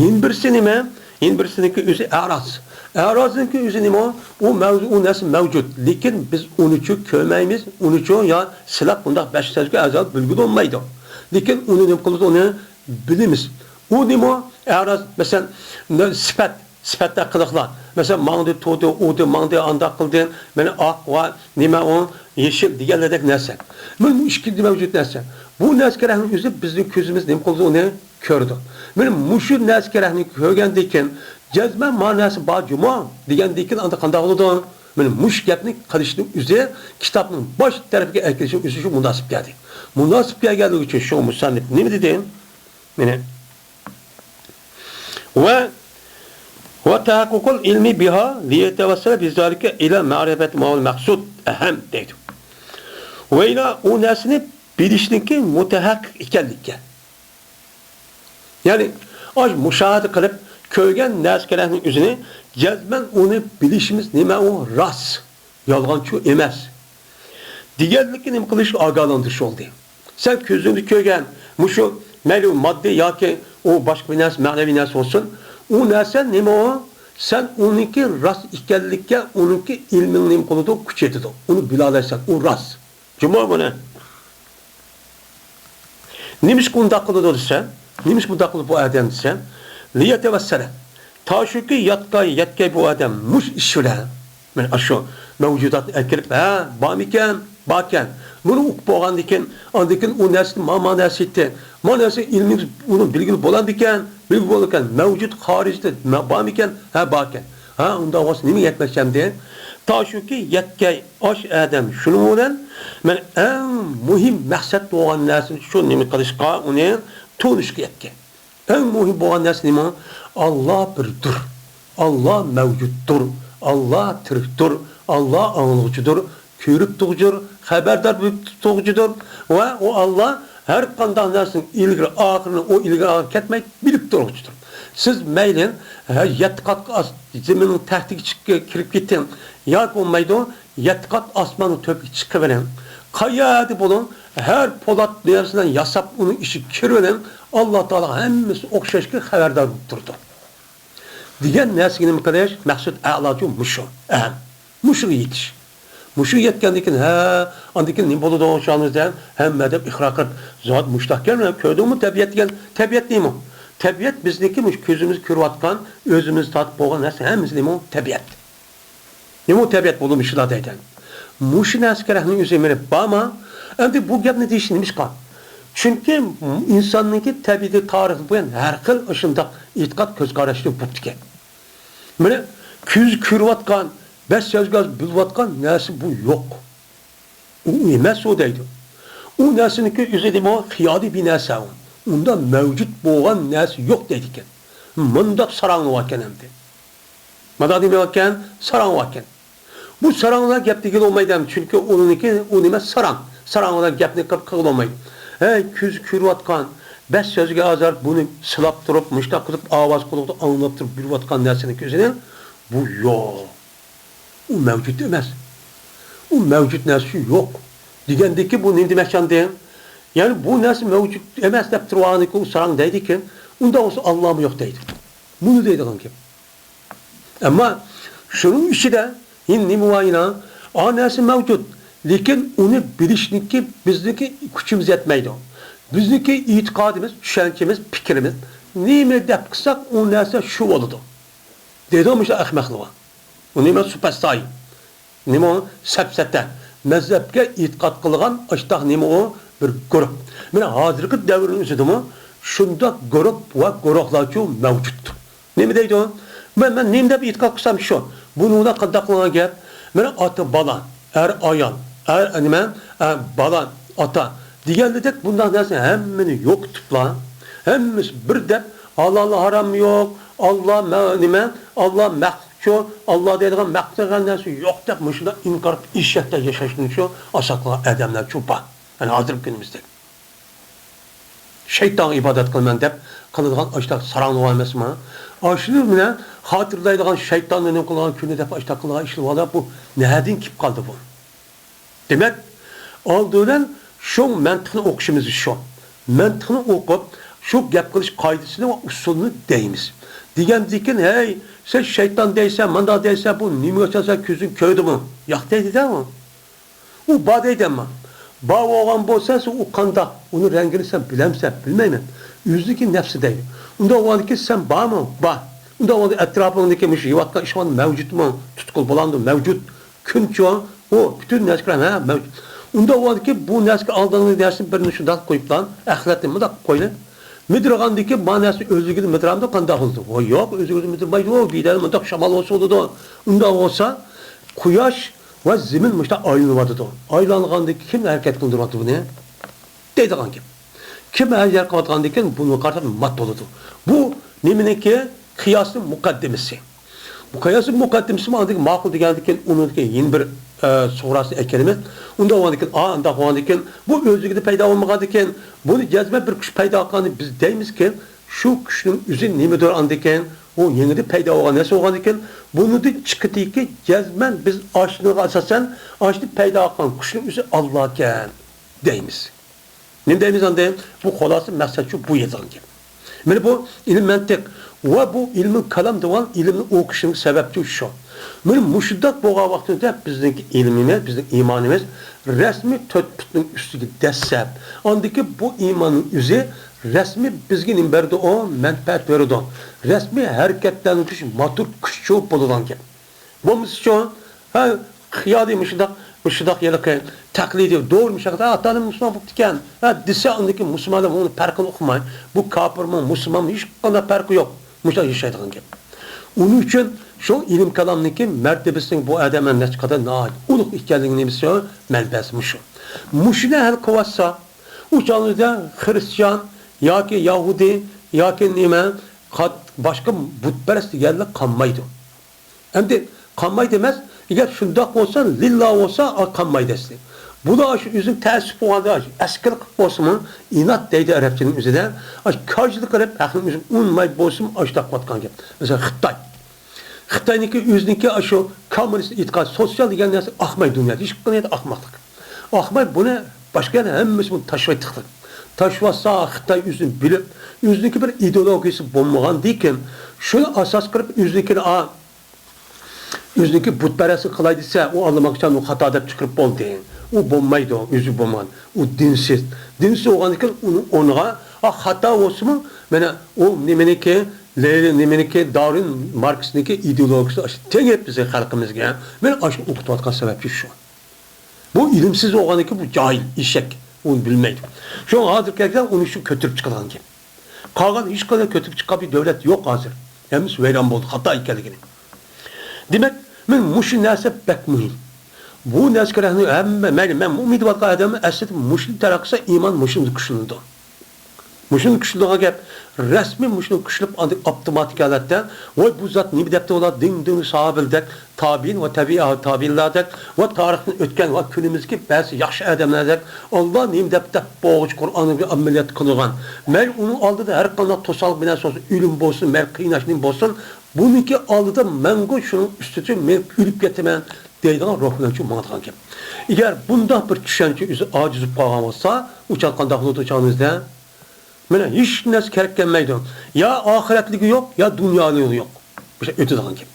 يەنە بىرسى نېمە؟ يەنە بىرسىنىڭكى ئۆزى ئەراز. ئەرازنىڭكى ئۆزى نېمە؟ ئۇ مەۋجۇ-، ئۇ نەرسە مەۋجۇت. لېكىن بىز ئۇنىچۇ كۆرمەيمىز، ئۇنىچۇ يا سىلاپ بۇنداق بەش سەزگۈ ئەزا بىلگىلى بولمايدۇ. لېكىن ئۇنى نېمە قىلىمىز؟ ئۇنى بىلىمىز. ئۇ نېمە؟ ئەراز، مەسىلەن، نە-، سۈپەت، سۈپەتتە قىلىقلار. مەسىلەن، ماڭدى، تۇردى، ئۇردى، ماڭدى، ئانداق قىلدى. مانا ئاق ۋە نېمە ئۇ؟ يېشىل دېگەنلەردەك نەرسە. مانا بۇ ئىككى مەۋجۇت نەرسە. بۇ نەرسە كېرەكنىڭ ئۆزى بىزنىڭ كۆزىمىز نېمە قىلىدۇ؟ ئۇنى كۆرىدۇ. مانا مۇشۇ نەرسە كېرەكنى كۆرگەندىن كېيىن، جەزمەن ما نەرسە بار جۇمۇ دېگەندىن كېيىن ئاندا قانداق بولىدۇ؟ مانا مۇشۇ گەپنى قىلىشنىڭ ئۆزى، كىتابنىڭ باش تەرىپىگە ئەكىرىشنىڭ ئۆزى شۇ مۇناسىپ كەلدى. مۇناسىپ كەلگەنلىكى ئۈچۈن شۇ مۇسەننىپ نېمە دېدى؟ مانا ۋە، ۋە تەھەققۇقۇل ئىلمى بىھا لىيەتەۋەسسەلە بىزالىكە ئىلە مەرىفەت ماۋۇل مەقسۇد ئەھەم دەيدۇ. ۋەيلا ئۇ نەرسىنى بىلىشنىڭكى مۇتەھەققىق ئىكەنلىككە. يەنى، ئاش مۇشاھىدە قىلىپ كۆرگەن نەرسە كېرەكنىڭ ئۆزىنى جەزمەن ئۇنى بىلىشىمىز نېمە ئۇ راست، يالغانچۇ ئەمەس دېگەنلىككە نېمە قىلىش؟ ئاگاھلاندۇرۇش بولدى. سەن كۆزۈڭدە كۆرگەن مۇشۇ مەيلى ئۇ ماددىي ياكى ئۇ باشقا بىر نەرسە، مەنىۋى نەرسە بولسۇن، ئۇ نەرسە نېمە ئۇ؟ سەن ئۇنىڭكى راست ئىكەنلىككە ئۇنىڭكى ئىلمىڭ نېمە قىلىدۇ؟ كۈچەيتىدۇ. ئۇنى بىلالايسەن، ئۇ راست. جۇمۇ بۇنى. نېمىشقا ئۇنداق قىلىدۇ دېسە، نېمىشقا ئۇنداق قىلىدۇ بۇ ئادەم دېسە، لىيەتەۋەسسەلە. تاشۇكى ياتقاي، يەتكەي بۇ ئادەم مۇش ئىش بىلەن. مانا ئاشۇ مەۋجۇداتنى ئەكىرىپ، ھە، بارمىكەن؟ باركەن. بۇنى ئۇقۇپ بولغاندىن كېيىن، ئاندىن كېيىن ئۇ نەرسىدىن ما، ما نەرسە يېتتى. ما نەرسە ئىلمىي ئۇنى بىلگىلى بولامدىكەن؟ بىلگىلى بولىدىكەن. مەۋجۇت خارىجدا ما، بارمىكەن؟ ھە، باركەن. ھە، ئۇنداق بولسا نېمە يەتمەكچى ئەمدى؟ تاشۇكى يەتكەي ئاش ئادەم شۇنىڭ بىلەن مەن ئەڭ مۇھىم مەقسەت بولغان نەرسىنى شۇ نېمە قىلىشقا، ئۇنى تونۇشقا يەتكەن. ئەڭ مۇھىم بولغان نەرسە نېمە؟ ئاللا بىردۇر. ئاللا مەۋجۇتتۇر. ئاللا تىرىكتۇر. ئاللا ئاڭلىغۇچىدۇر. كۆرۈپ تۇرغۇچىدۇر. خەۋەردار بولۇپ تۇرغۇچىدۇر. ۋە ئۇ ئاللا ھەر قانداق نەرسىنىڭ ئىلگىرى ئاخىرىنى ئۇ ئىلگىرى ئاخىرى كەتمەي بىلىپ تۇرغۇچىدۇر. سىز مەيلى، ھە، يەتتە قاتلىق ئاس-، زېمىننىڭ تەكتىگە چىقىپ كىرىپ كېتىڭ ياكى بولمايدۇ، يەتتە قات ئاسماننىڭ تۆپىگە چىقىۋېلىڭ. قەيەردە بولۇڭ، ھەر پولات نەرسىدىن ياساپ ئۇنىڭ ئىچىگە كىرىۋېلىڭ، ئاللا تائالا ھەممىسى ئوخشاشكە خەۋەردار بولۇپ تۇرىدۇ. دېگەن نەرسىگە نېمە قىلىش؟ مەقسەت ئەلاچۇ مۇشۇ. ئەھەم. مۇشۇغا يېتىش. مۇشۇغا يەتكەندىن كېيىن، ھە، ئاندىن كېيىن نېمە بولىدۇ؟ شۇ دەپ ھەممە ئادەم ئىقرار قىلىپ، زات مۇشتاقكەن، كۆردۈڭمۇ تەبىئەت دېگەن؟ تەبىئەت نېمە؟ تەبىئەت بىزنىڭكى مۇشۇ كۆزىمىز كۆرۈۋاتقان، ئۆزىمىز تارتىپ بولغان نەرسە ھەممىسى نېمە؟ تەبىئەت. نېمە تەبىئەت بولدى مۇشۇلار دەيدۇ. مۇشۇ نەرسە كېرەكنىڭ ئۆزى مېنى بارما؟ ئەمدى بۇ گەپنى دېيىشنى نېمىشقا؟ چۈنكى ئىنساننىڭكى تەبىئىتى تارىخ بويان ھەر خىل ئاشۇنداق ئېتىقاد كۆز قاراشلىرى بوپتىكەن. مانا كۆز كۆرۈۋاتقان، بەش سۆزگە بىلىۋاتقان نەرسە بۇ يوق. ئۇ ئەمەس ئۇ دەيدۇ. ئۇ نەرسىنىڭكى ئۆزى نېمە؟ خىيالىي بىر نەرسە ئۇ. ئۇندا مەۋجۇت بولغان نەرسە يوق دەيدىكەن. مۇنداق ساراڭلىۋاتكەن ئەمدى. مانا دېمەيۋاتكەن، ساراڭلىۋاتكەن. بۇ ساراڭلار گەپ دېگىلى بولمايدۇ ئەمدى، چۈنكى ئۇنىڭكى ئۇ نېمە ساراڭ. ساراڭلار گەپنى قىلىپ قىلغىلى بولمايدۇ. ھەي، كۆزى كۆرۈۋاتقان، بەش سۆزگە ھازىر بۇنى سىلاپ تۇرۇپ، مۇشۇنداق قىلىپ ئاۋاز قۇلىقىدا ئاڭلاپ تۇرۇپ بىلىۋاتقان نەرسىنىڭكى ئۆزىنى بۇ يوق. ئۇ مەۋجۇت ئەمەس. ئۇ مەۋجۇت نەرسە يوق. دېگەندىكى بۇ نېمە دېمەكچى ئاندىن؟ يەنى بۇ نەرسە مەۋجۇت ئەمەس دەپ تۇرۇۋالغاندىكىن ئۇ ساراڭ دەيدىكەن، ئۇنداق بولسا ئاللامۇ يوق دەيدۇ. بۇنى دەيدىغان گەپ. ئەمما شۇنىڭ ئىچىدە يەنە نېمە بار يەنە؟ ئا نەرسە مەۋجۇت، لېكىن ئۇنى بىلىشنىڭكى بىزنىڭكى كۈچىمىز يەتمەيدۇ. بىزنىڭكى ئېتىقادىمىز، چۈشەنچىمىز، پىكرىمىز، نېمە دەپ قىلساق ئۇ نەرسە شۇ بولىدۇ. دەيدۇ مۇشۇ ئەخمەقلىرى. ئۇنى مەن سۇپەستاي. نېمە ئۇ؟ سەپسەتە. مەزھەپكە ئېتىقاد قىلغان ئاشتاق نېمە ئۇ؟ بىر گۇرۇھ. مانا ھازىرقى دەۋرنىڭ ئۆزىدىمۇ شۇنداق گۇرۇھ ۋە گۇرۇھلارچۇ مەۋجۇت. نېمە دەيدۇ؟ مەن، مەن نېمە دەپ ئېتىقاد قىلسام شۇ. بۇنىڭدا قانداق قىلغان گەپ؟ مانا ئاتا بالا، ئەر ئايال، ئەر نېمە؟ ئە، بالا، ئاتا دېگەنلىدەك بۇنداق نەرسە ھەممىنى يوقىتىپلا، ھەممىسى بىر دەپ، ھالال ھارام يوق، ئاللا مە-، نېمە؟ ئاللا مەخ-، شۇ ئاللا دەيدىغان مەخلۇق دېگەن نەرسە يوق دەپ مۇشۇنداق ئىنكار قىلىپ ئىششەكتە ياشاشنى شۇ ئاساقلىغان ئادەملەر شۇ بار. يەنى ھازىرقى كۈنىمىزدەك. شەيتانغا ئىبادەت قىلىمەن دەپ قىلىدىغان ئاشتاق ساراڭلىق ئەمەسمۇ؟ ئاشۇنى بىلەن خاتىرىلەيدىغان شەيتاننى نېمە قىلغان كۈنى دەپ ئاشتاق قىلغان ئىشلار بۇ نەدىن كېلىپ قالدى بۇ؟ دېمەك، ئالدى بىلەن شۇ مەنتىقنى ئوقۇشىمىز شۇ. مەنتىقنى ئوقۇپ، شۇ گەپ قىلىش قائىدىسىنى ۋە ئۇسۇلىنى دەيمىز. دېگەندىكىن، ھەي، سەن شەيتان دەيسەن، مانداق دەيسەن، بۇ نېمە ئۈچۈن سەن كۆزۈڭ كۆردىمۇ؟ ياق دەيدۇ-دە ئۇ. ئۇ بار دەيدۇ ئەمما. بار بولغان بولسا، ئۇ قانداق؟ ئۇنى رەڭگىنى سەن بىلەمسەن؟ بىلمەيمەن. ئۆزىدىكى نەپسى دەيدۇ. ئۇنداق بولغاندىكىن سەن بارمۇ؟ بار. ئۇنداق بولغاندا ئەتراپىڭدىكى مۇشۇ يەۋاتقان ئىشلار مەۋجۇتمۇ؟ تۇتقىلى بولامدۇ؟ مەۋجۇت. كۈنچۇ، ئۇ پۈتۈن نەرسە ھە، مەۋجۇت. ئۇنداق بولغاندىكىن بۇ نەرسىگە ئالدىنقى نەرسىنى بىرنى شۇنداق قويۇپلا، ئەخلەتنى مۇنداق قويلى. مىدىرغاندىكىن ما نەرسە ئۆزلۈكىدىن مىدىرامدۇ؟ قانداق بولىدۇ؟ ۋاي ياق، ئۆزلۈكىدىن مىدىرمايدۇ. بىردەم مۇنداق شامال بولسا بولىدۇ. ئۇنداق بولسا، قۇياش ۋە زېمىن مۇشۇنداق ئايلىنىۋاتىدۇ. ئايلانغاندىكىن كىم ھەرىكەت قىلدۇرۇۋاتىدۇ بۇنى؟ دەيدىغان گەپ. كىم ھەرىكەت قىلىۋاتقاندىكىن بۇنىڭغا قارىتا مات بولىدۇ. بۇ نېمىنىڭكى؟ قىياسنىڭ مۇقەددىمىسى. بۇ قىياسنىڭ مۇقەددىمىسىمۇ ئاندىن ماقۇل دېگەندىكىن ئۇنىڭدىكى يەنە بىر، ئە، سۇغراسىنى ئەكەلىمىز. ئۇنداق بولغاندىكىن، ئا، ئۇنداق بولغاندىكىن، بۇ ئۆزلۈكىدە پەيدا بولمىغاندىكىن، بۇنى جەزمەن بىر كۈچ پەيدا قىلغان بىز دەيمىزكىن، شۇ كۈچنىڭ ئۆزى نېمىدۇر ئاندىكىن، ئۇ يېڭىدىن پەيدا بولغان نەرسە بولغاندىكىن، بۇنىڭدىن چىقىدىكى جەزمەن بىز ئاشۇنىڭغا ئاساسەن، ئاشۇنى پەيدا قىلغان كۈچنىڭ ئۆزى ئاللاكەن دەيمىز. نېمە دەيمىز ئاندىن؟ بۇ خۇلاسە مەقسەت شۇ، بۇ يېزىلغان گەپ. مانا بۇ ئىلىم مەنتىق ۋە بۇ ئىلمىل كالام دېگەن ئىلىمنى ئوقۇشنىڭ سەۋەبچى شۇ. مانا مۇشۇنداق بولغان ۋاقتىدا بىزنىڭكى ئىلمىمىز، بىزنىڭ ئىمانىمىز رەسمىي تۆت پۇتنىڭ ئۈستىگە دەسسەپ، ئاندىكى بۇ ئىماننىڭ ئۆزى رەسمىي بىزگە نېمە بېرىدۇ؟ ئۇ مەنپەئەت بېرىدۇ. رەسمىي ھەرىكەتلەندۈرۈش موتور كۈچ بولىدىغان گەپ. بولمىسىچۇ، ھە، خىيالىي مۇشۇنداق، مۇشۇنداق ھېلىقى تەقلىدىي دورا مۇشۇنداق، ئاتا-ئانام مۇسۇلمان بوپتىكەن، ھە، دېسە، ئاندىكى مۇسۇلمانلار ئۇنىڭ پەرقىنى ئۇقماي، بۇ كاپىرمۇ، مۇسۇلمانمۇ، ھېچقانداق پەرقى يوق. مۇشۇنداق ياشايدىغان گەپ. ئۇنىڭ ئۈچۈن شۇ ئىلىم كالامنىڭكى مەرتىۋىسىنىڭ بۇ ئادەملەر نەچچە قەدەر ناھايىتى ئۇلۇغ ئىكەنلىكىنى بىلسە، مەنبەسى مۇشۇ. مۇشۇنى ھەل قىلىۋاتسا، ئۇ چاغدا خىرىستىيان ياكى يەھۇدىي ياكى نېمە، قات-، باشقا بۇتپەرەس دېگەنلەر قالمايدۇ. ئەمدى قالمايدۇ ئەمەس، ئەگەر شۇنداق بولسا، لىللا بولسا، ئا، قالمايدۇ ئەسلى. بۇلار شۇ ئۆزىنىڭ تەسىپ بولغاندا، ئەسكىلىك قىلىپ بولسىمۇ، ئىنات دەيدۇ ئەرەبچىنىڭ ئۆزىدە. ئاشۇ كاجلىق قىلىپ، ھەقنى ئۆزى ئۇنىماي بولسىمۇ، ئاشۇنداق قىلىۋاتقان گەپ. مەسىلەن، خىتاي. خىتاينىڭكى ئۆزىنىڭكى ئاشۇ كوممۇنىست ئېتىقاد، سوتسىيال دېگەن نەرسە ئاقماي دۇنيادا، ھېچقانداق ئاقماقلىق. ئاقماي بۇنى باشقا يەردە ھەممىسى بۇنى تاشلايتتۇق. تاشلاتسا، خىتاي ئۆزىنى بىلىپ، ئۆزىنىڭكى بىر ئىدېئولوگىيىسى بولمىغاندىكىن، شۇنى ئاساس قىلىپ ئۆزىنىڭكىنى، ئا، ئۆزىنىڭكى بۇتپەرەسلىك قىلاي دېسە، ئۇ ئاللىماقچان ئۇ خاتا دەپ چىقىرىپ بولدى. ئۇ بولمايدۇ، ئۆزى بولمىغان. ئۇ دىنسىز. دىنسىز بولغاندىكىن ئۇنىڭ ئورنىغا، ئا، خاتا بولسىمۇ، مانا ئۇ نېمىنىڭكى، لېنىن نېمىنىڭكى، دارۋىن ماركسنىڭكى ئىدېئولوگىيىسى ئاشۇ تېڭىپ بىزنىڭ خەلقىمىزگە. مانا ئاشۇنى ئوقۇتۇۋاتقان سەۋەبچى شۇ. بۇ ئىلىمسىز بولغاندىكىن بۇ جاھىل، ئېشەك، ئۇنى بىلمەيدۇ. شۇڭا ھازىرقى ۋاقىتتا ئۇنى شۇ كۆتۈرۈپ چىقىدىغان گەپ. قالغان ھېچقانداق كۆتۈرۈپ چىققان بىر دۆلەت يوق ھازىر. ھەممىسى ۋەيران بولدى، خاتا ئىكەنلىكىنى. دېمەك، مەن مۇشۇ نەرسە بەك مۇھىم. بۇ نەرسىگە رەھنە ھەممە، مەيلى، مەن مۇئمىن دەۋاتقان ئادەم ئەسلىدە مۇشۇنى تەرەققىي قىلسا، ئىمان مۇشۇندا كۈچلىنىدۇ. مۇشۇنى كۈچلىدىغان گەپ، رەسمىي مۇشۇنى كۈچلىنىپ، ئاندىن ئاپتوماتىك ھالەتتە، ۋاي، بۇ زات نېمە دەپتۇ ئۇلار، دىڭ-دىڭ ساھابىلەردەك، تابىئىن ۋە تەبىئىي تابىئىنلاردەك ۋە تارىختىن ئۆتكەن ۋە كۈنىمىزدىكى بەزى ياخشى ئادەملەردەك، ئاللا نېمە دەپ، دەپ بولغۇچە قۇرئاننى ئەمەلىيەت قىلىدىغان. مەيلى ئۇنىڭ ئالدىدا ھەر قانداق توسالغۇ بىر نەرسە بولسۇن، ئۆلۈم بولسۇن، مەيلى قىيناش نېمە بولسۇن، بۇنىڭكى ئالدىدا مەڭگۈ شۇنىڭ ئۈستىدە مەن ئۆلۈپ كېتىمەن دەيدىغان روھ بىلەن شۇ ماڭىدىغان گەپ. ئەگەر بۇنداق بىر چۈشەنچە ئۆزى ئاجىز بولۇپ قالغان بولسا، ئۇ چاغ قانداق بولىدۇ چاغىمىزدا؟ مانا ھېچ نەرسە كېرەك كەلمەيدۇ. يا ئاخىرەتلىكى يوق، يا دۇنيالىقى يوق. مۇشۇ ئۆتىدىغان گەپ.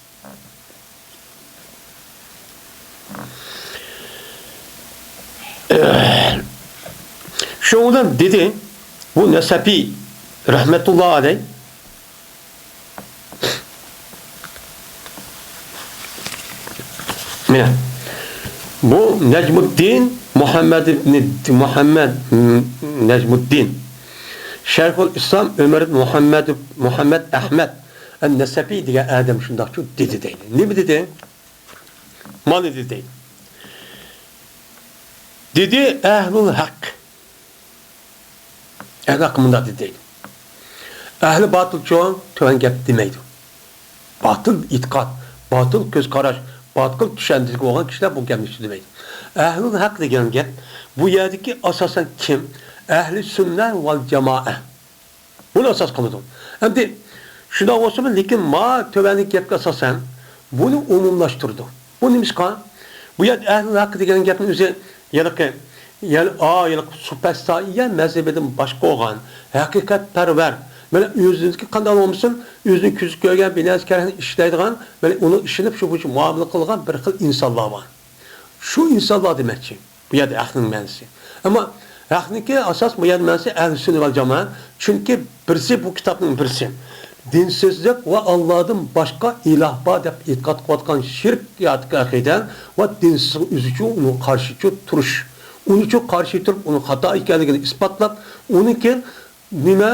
شۇنىڭ بىلەن دېدى، بۇ نەسەپىي رەھمەتۇللا ئەلەي، مانا، بۇ نەجمۇددىن مۇھەممەد ئىبنى، مۇھەممەد، نەجمۇددىن، شەيخۇل ئىسلام ئۆمەر ئىبن مۇھەممەد، مۇھەممەد ئەھمەد ئەن نەسەپى دېگەن ئادەم شۇنداقچۇ دېدى دەيدۇ. نېمە دېدى؟ مانا دېدى. دېدى، ئەھلۇل ھەق. ئەھلى ھەققە مۇنداق دېدى دەيدۇ. ئەھلى باتىلچۇ تۆۋەن گەپ دېمەيدۇ. باتىل ئېتىقاد، باتىل كۆز قاراش، باتىل چۈشەندۈرۈشكە بولغان كىشىلەر بۇ گەپنى ھېچ دېمەيدۇ. ئەھلۇل ھەق دېگەن گەپ بۇ يەردىكى ئاساسەن كىم؟ ئەھلى سۈننە ۋەل جامائە. بۇنى ئاساس قىلىدۇ. ئەمدى شۇنداق بولسىمۇ، لېكىن ما تۆۋەندىكى گەپكە ئاساسەن بۇنى ئومۇملاشتۇرىدۇ. بۇ نېمىشقا؟ بۇ يەردە ئەھلى ھەق دېگەن گەپنىڭ ئۆزى ھېلىقى، يەنى، ئا، ھېلىقى سۇپەستائىيە مەزھىپىدىن باشقا بولغان، ھەقىقەتپەرۋەر، مانا ئۆزىنىڭكى قانداق بولمىسۇن، ئۆزىنىڭ كۆزى كۆرگەن بىر نەرسە كەرەن ئىشلەيدىغان، مانا ئۇنىڭ ئىشىنىپ شۇ بويىچە مۇئامىلە قىلغان بىر خىل ئىنسانلار بار. شۇ ئىنسانلار دېمەكچى. بۇ يەردە ھەقنىڭ مەنىسى. ئەمما ھەقنىڭكى ئاساس بۇ يەردە مەنىسى ئەھلى سۈننە ۋەل جامائە. چۈنكى بىرسى بۇ كىتابنىڭ بىرسى. دىنسىزلىق ۋە ئاللادىن باشقا ئىلاھ بار دەپ ئېتىقاد قىلىۋاتقان شىرك ياتىقى ئەقىدە ۋە دىنسىزلىق ئۆزىچۇ ئۇنىڭغا قارشىچۇ تۇرۇش. ئۇنىچۇ قارشى تۇرۇپ، ئۇنىڭ خاتا ئىكەنلىكىنى ئىسپاتلاپ، ئۇنىڭكى نېمە،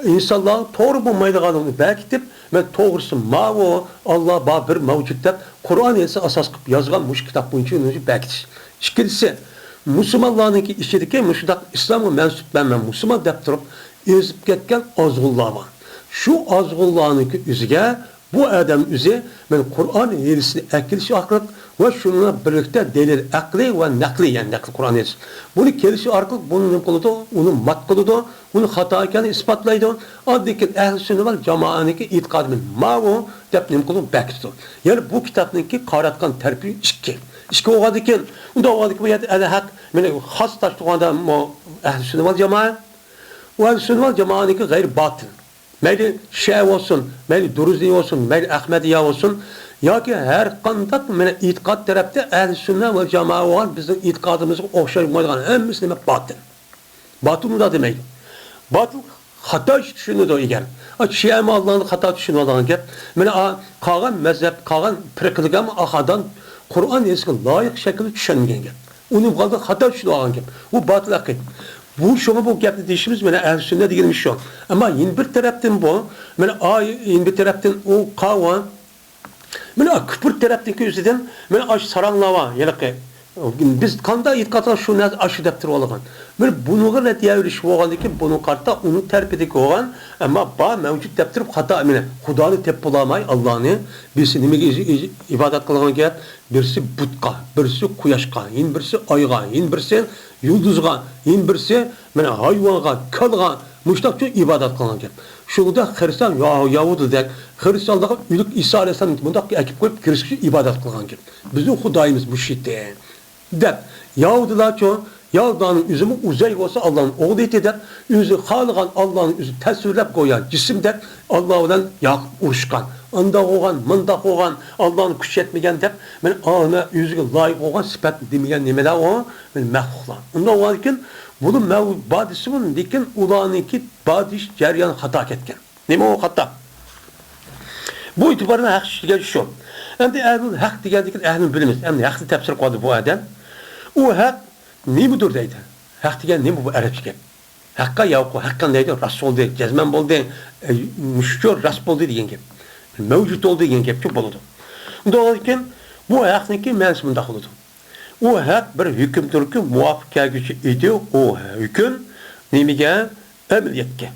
ئىنسانلارغا توغرا بولمايدىغانلىقىنى بەركىتىپ، مەن توغرىسى ماۋۇ، ئاللا بار بىر مەۋجۇت دەپ، قۇرئان ھەدىسنى ئاساس قىلىپ يازغان مۇشۇ كىتاب بويىچە ئۇنى بەركىتىش. ئىككىنچىسى، مۇسۇلمانلارنىڭكى ئىچىدىكى مۇشۇنداق ئىسلامغا مەنسۇپمەن، مەن مۇسۇلمان دەپ تۇرۇپ ئېزىپ كەتكەن ئازغۇنلار بار. شۇ ئازغۇنلارنىڭكى ئۆزىگە بۇ ئادەم ئۆزى مەن قۇرئان ھەدىسنى ئەكېلىش ئارقىلىق ۋە شۇنىڭ بىلەن بىرلىكتە دەلىل ئەقلىي ۋە نەقلىي، يەنى نەقل قۇرئان ھەدىس. بۇنى كېلىشى ئارقىلىق بۇنى نېمە قىلىدۇ؟ ئۇنى مات قىلىدۇ، ئۇنى خاتا ئىكەنلىكىنى ئىسپاتلايدۇ. ئاندىن كېيىن ئەھلى سۈننە ۋەل جامائەنىڭكى ئېتىقادى مەن ماۋۇ دەپ نېمە قىلىدۇ؟ بەكىتىدۇ. يەنى بۇ كىتابنىڭكى قارايدىغان تەرىپى ئىككى. ئىككى بولغاندىكىن، ئۇنداق بولغاندىكىن بۇ يەردە ئەل ھەق، مېنى خاس تاشلىغاندا ئەھلى سۈننە ۋەل جامائە، ئۇ ئەھلى سۈننە ۋەل جامائەنىڭكى غەيرىي باتىل. مەيلى شىئە بولسۇن، مەيلى دۇرۇزىيە بولسۇن، مەيلى ئەخمەدىيە بولسۇن، ياكى ھەر قانداق مانا ئېتىقاد تەرەپتە ئەھلى سۈننە ۋەل جامائە بولغان بىزنىڭ ئېتىقادىمىزغا ئوخشاش بولمايدىغان ھەممىسى نېمە؟ باتىل. باتىل ئۇنداق دېمەيدۇ. باتىل خاتا ئىش چۈشىنىدۇ ئەگەر. ئا، شىئەمۇ ئاللانى خاتا چۈشىنىۋالغان گەپ. مانا، ئا، قالغان مەزھەپ، قالغان پىرقىلىرمۇ ئاخادان قۇرئان ھەدىسكە لايىق شەكىلدە چۈشەنمىگەن گەپ. ئۇنى بۇ خاتا چۈشىنىۋالغان گەپ. بۇ باتىل ئەقىدە. بۇ شۇڭا بۇ گەپنى دېيىشىمىز مانا ئەھلى سۈننە دېگىنىمىز شۇ. ئەمما يەنە بىر تەرەپتىن بۇ، مانا ئا، يەنە بىر تەرەپتىن ئۇ قاۋا، مانا كۇپۇر تەرەپتىكى ئۆزىدىن، مانا ئاشۇ ساراڭلار بار، ھېلىقى. بىز قانداق ئېتىقاد قىلساق شۇ نەرسە ئاشۇ دەپ تۇرۇۋالغان. مانا بۇنىڭغا رەت يەۋېلىش بولغاندىكىن بۇنىڭغا قارىتا ئۇنىڭ تەرىپىدىكى بولغان، ئەمما بار مەۋجۇت دەپ تۇرۇپ خاتا، مانا خۇدانى تېپىپ بولالماي ئاللانى، بىرسى نېمىگە ئىج-، ئىج-، ئىبادەت قىلغان گەپ؟ بىرسى بۇتقا، بىرسى قۇياشقا، يەنە بىرسى ئايغا، يەنە بىرسى يۇلدۇزغا، يەنە بىرسى مانا ھايۋانغا، كالىغا مۇشۇنداقچە ئىبادەت قىلغان گەپ. شۇنىڭدا خىرىستىيان يا-، ياھۇدىيدەك خىرىستىيانلارغا ئۆلۈك ئىسا ئەلەيھىسسالامنى مۇنداق ئەكىپ قويۇپ كىرىشكە ئىبادەت قىلغان گەپ. بىزنىڭ خۇدايىمىز مۇشۇ ئىدى دەپ، ياھۇدىيلارچۇ يا خۇدانىڭ ئۆزىمۇ ئۇزەير بولسا ئاللانىڭ ئوغلى ئىدى دەپ، ئۆزى خالىغان ئاللانى ئۆزى تەسۋىرلەپ گويا جىسىم دەپ ئاللا بىلەن ياقۇپ ئۇرۇشقان. ئانداق بولغان، مۇنداق بولغان، ئاللانىڭ كۈچى يەتمىگەن دەپ، مانا ئانا ئۆزىگە لايىق بولغان سۈپەتنى دېمىگەن نېمىلەر ئۇ؟ مانا مەخلۇقلار. ئۇنداق بولغاندىكىن بۇلار مەۋ-، بار دېسىمۇ، لېكىن ئۇلارنىڭكى بار دېيىش جەريانى خاتا كەتكەن. نېمە ئۇ خاتا؟ بۇ ئېتىباردا ھەق دېگەن شۇ. ئەمدى ئەھلۇل ھەق دېگەندىن كېيىن ئەھلىنى بىلىمىز. ئەمدى ھەقنى تەپسىر قىلىۋاتىدۇ بۇ ئادەم. ئۇ ھەق نېمىدۇر دەيدۇ. ھەق دېگەن نېمە بۇ ئەرەبچە گەپ؟ ھەققە ياۋقۇ، ھەققەن دەيدۇ، راست بولدى، جەزمەن بولدى، ئە، مۇشۇ راست بولدى دېگەن گەپ. مەۋجۇت بولدى دېگەن گەپچۇ بولىدۇ. ئۇنداق بولغاندىكىن بۇ ھەقنىڭكى مەنىسى مۇنداق بولىدۇ. ئۇ ھەق بىر ھۆكۈمدۇركى، مۇۋاپىق كەلگۈچى ئىدى، ئۇ ھۆكۈم نېمىگە؟ ئەمەلىيەتكە.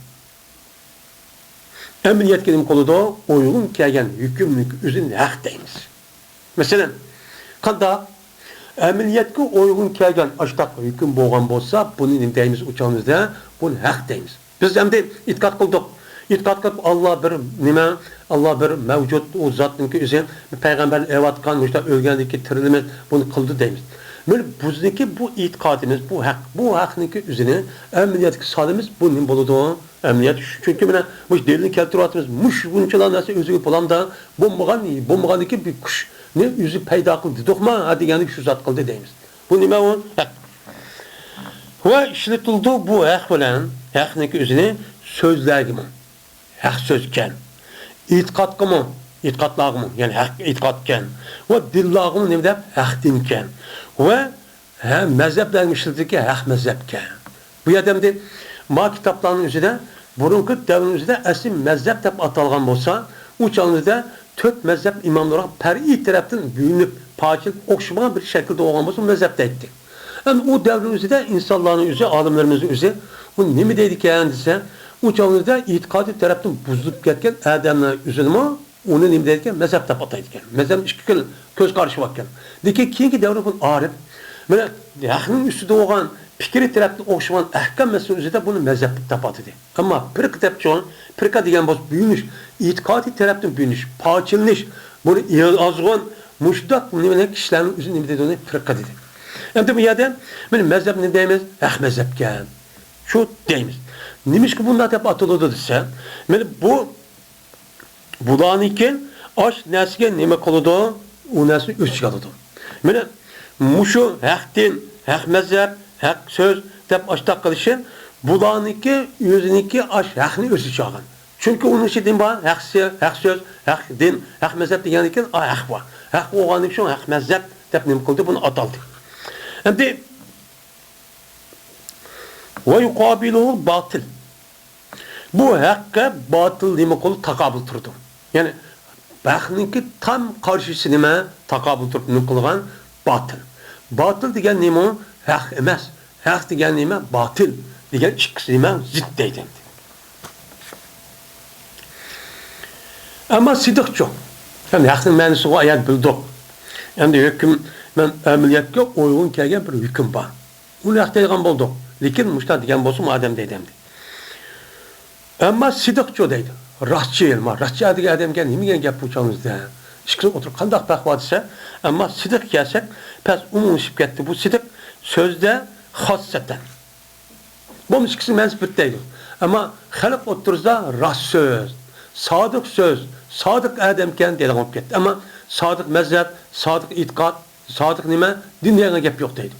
ئەمەلىيەتكە نېمە قىلىدۇ؟ ئۇيغۇن كەلگەن ھۆكۈمنىڭ ئۆزىنى ھەق دەيمىز. مەسىلەن، قانداق؟ ئەمەلىيەتكە ئۇيغۇن كەلگەن ئاشتاق ھۆكۈم بولغان بولسا، بۇنى نېمە دەيمىز؟ ئۇ چاغىمىزدا بۇنى ھەق دەيمىز. بىز ئەمدى ئېتىقاد قىلدۇق. ئېتىقاد قىلىپ، ئاللا بىر نېمە، ئاللا بىر مەۋجۇت، ئۇ زاتنىڭكى ئۆزى پەيغەمبەرنى ئەۋەتكەن، مۇشۇنداق ئۆلگەندىن كېيىن تىرىلىمىز، بۇنى قىلدى دەيمىز. مانا بىزنىڭكى بۇ ئېتىقادىمىز، بۇ ھەق، بۇ ھەقنىڭكى ئۆزىنى ئەمەلىيەتكە سالىمىز، بۇ نېمە بولىدۇ؟ ئەمەلىيەت شۇ. چۈنكى مانا مۇشۇ دەلىلنى كەلتۈرۈۋاتىمىز، مۇشۇ بۇنچىلا نەرسە ئۆزىگە بولامدا، بولمىغان، بولمىغاندىكى بىر كۈچنى ئۆزى پەيدا قىلدى دېدۇقما، ھە دېگەندىكى شۇ زات قىلدى دەيمىز. بۇ نېمە ئۇ؟ ھەق. ۋە ئىشلىتىلىدۇ بۇ ھەق بىلەن، ھەقنىڭكى ئۆزىنى سۆزلەرگىمۇ، ھەق سۆزكەن. ئېتىقادقىمۇ، ئېتىقادلارغىمۇ، يەنى ھەق ئېتىقادكەن. ۋە دىنلارغىمۇ نېمە دەپ؟ ھەق دىنكەن. ۋە ھە، مەزھەپلەرنى ئىشلىتىدىكى ھەق مەزھەپكەن. بۇ يەردە ئەمدى ما كىتابلارنىڭ ئۆزىدە، بۇرۇنقى دەۋرنىڭ ئۆزىدە ئەسلى مەزھەپ دەپ ئاتالغان بولسا، ئۇ چاغنىڭدا تۆت مەزھەپ ئىماملىرىغا پەرئىي تەرەپتىن بۆلۈنۈپ، پارچىلىنىپ، ئوخشىمىغان بىر شەكىلدە بولغان بولسا، مەزھەپ دەيتتى. ئەمدى ئۇ دەۋرنىڭ ئۆزىدە ئىنسانلارنىڭ ئۆزى، ئالىملىرىمىزنىڭ ئۆزى، ئۇ نېمە دەيدىكەن دېسە، ئۇ چاغنىڭدا ئېتىقادىي تەرەپتىن بۇزۇلۇپ كەتكەن ئادەملەر ئۆزىنىمۇ ئۇنى نېمە دەيدىكەن؟ مەزھەپ دەپ ئاتايدىكەن. مەزھەپنىڭ ئىككى خىل كۆز قارىشى باركەن. لېكىن كېيىنكى دەۋردە بۇ ئارىپ، مانا، ھەقنىڭ ئۈستىدە بولغان پىكرى تەرەپتىن ئوخشىغان ئەھكام مەسىلىنىڭ ئۆزىدە بۇنى مەزھەپ دەپ ئاتىدى. ئەمما پىرقە دەپچۇ، پىرقە دېگەن بولسا بۆلۈنۈش، ئېتىقادىي تەرەپتىن بۆلۈنۈش، پارچىلىنىش، بۇنى ئېغىز ئازغۇن، مۇشۇنداق نېمىنى كىشىلەرنىڭ ئۆزى نېمە دەيدۇ، ئۇنى پىرقە دېدى. ئەمدى بۇ يەردە مانا مەزھەپ نېمە دەيمىز؟ ھەق مەزھەپكەن. شۇ دەيمىز. نېمىشقا بۇنداق دەپ ئاتىلىدۇ دېسە، مانا بۇ بۇلارنىڭكى ئاش نەرسىگە نېمە قىلىدۇ؟ ئۇ نەرسىنى ئۆز ئىچىگە ئالىدۇ. مانا مۇشۇ ھەق دىن، ھەق مەزھەپ، ھەق سۆز دەپ ئاشتاق قىلىشى بۇلارنىڭكى ئۆزىنىڭكى ئاش ھەقنى ئۆز ئىچىگە ئالغان. چۈنكى ئۇنىڭ ئىچىدە نېمە بار؟ ھەق سۆ-، ھەق سۆز، ھەق دىن، ھەق مەزھەپ دېگەندىن كېيىن، ئا، ھەق بار. ھەق بولغاندىن كېيىن ھەق مەزھەپ دەپ نېمە قىلدى؟ بۇنى ئاتالدى. ئەمدى ۋە يۇقابىلۇھۇ باتىل. بۇ ھەققە باتىل نېمە قىلىدۇ؟ تاقابىل تۇرىدۇ. يەنى ھەقنىڭكى تام قارشىسى نېمە؟ تاقابىل تۇرۇپ نېمە قىلغان؟ باتىل. باتىل دېگەن نېمە؟ ھەق ئەمەس. ھەق دېگەن نېمە؟ باتىل دېگەن ئىككىسى نېمە؟ زىت دەيدۇ ئەمدى. ئەمما سىدىقچۇ؟ يەنى ھەقنىڭ مەنىسىنى ئۇ ئايەت بىلدۇق. ئەمدى ھۆكۈم، مەن ئەمەلىيەتكە ئۇيغۇن كەلگەن بىر ھۆكۈم بار. ئۇنى ھەق دەيدىغان بولدۇق. لېكىن مۇشۇنداق دېگەن بولسىمۇ ئادەم دەيدۇ ئەمدى. ئەمما سىدىقچۇ دەيدۇ. راستچىل، ما، راستچىل دېگەن ئادەمگە نېمە دېگەن گەپ بۇ چاغىمىزدا؟ ئىككىسىنىڭ ئوتتۇرىسىدا قانداق پەرق بار دېسە، ئەمما سىدىق كەلسەك، پەس ئومۇملىشىپ كەتتى. بۇ سىدىق سۆزدە خاسسەتەن. بۇ ئىككىسىنىڭ مەنىسى بىر دەيدۇ. ئەمما خەلق ئوتتۇرىسىدا راست سۆز، سادىق سۆز، سادىق ئادەمكەن دەيدىغان بولۇپ كەتتى. ئەمما سادىق مەزھەپ، سادىق ئېتىقاد، سادىق نېمە، دىن دېگەن گەپ يوق دەيدۇ.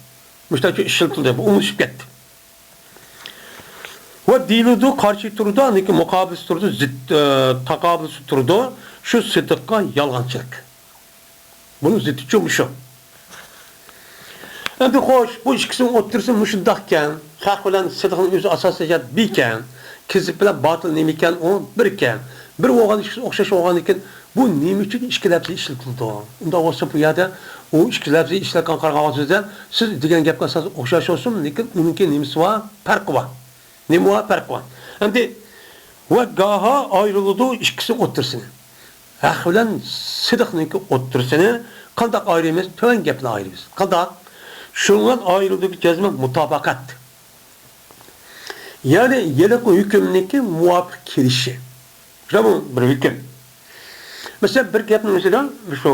مۇشۇنداق ئىشلىتىلدى، بۇ ئومۇملىشىپ كەتتى. ۋە دېيىلىدۇ، قارشى تۇرىدۇ، ئاندىن كېيىن مۇقابىلىسى تۇرىدۇ، زىت، ئە، تاقابىلىسى تۇرىدۇ. شۇ سىدىققا يالغانچىلىق. بۇنىڭ زىتىچۇ مۇشۇ. ئەمدى خوش، بۇ ئىككىسىنىڭ ئوتتۇرىسى مۇشۇنداقكەن. ھەق بىلەن سىدىقنىڭ ئۆزى ئاساسىي جەھەت بىركەن. كېزىپ بىلەن باتىل نېمىكەن، ئۇ بىركەن. بىر بولغان ئىككىسى ئوخشاش بولغاندىكىن، بۇ نېمە ئۈچۈن ئىككى لەپزى ئىشلىتىلىدۇ؟ ئۇنداق بولسا، بۇ يەردە ئۇ ئىككى لەپزى ئىشلەتكەن قارىغان سۆزدە، سىز دېگەن گەپكە ئاساسەن ئوخشاش بولسۇن، لېكىن ئۇنىڭكى نېمىسى بار؟ پەرقى بار. نېمە بار؟ پەرقى بار. ئەمدى ۋە گاھا ئايرىلىدۇ ئىككىسى ئوتتۇرىسىنى. ھەق بىلەن سىدىقنىڭكى ئوتتۇرىسىنى قانداق ئايرىيمىز؟ تۆۋەن گەپنى ئايرىيمىز. قانداق؟ شۇنىڭ بىلەن ئايرىلىدۇ جەزمە مۇتابىقەت. يەنى ھېلىقى ھۆكۈمنىڭكى مۇۋاپىق كېلىشى. شۇمۇ بىر ھۆكۈم. مەسىلەن، بىر گەپنىڭ ئۆزىدە شۇ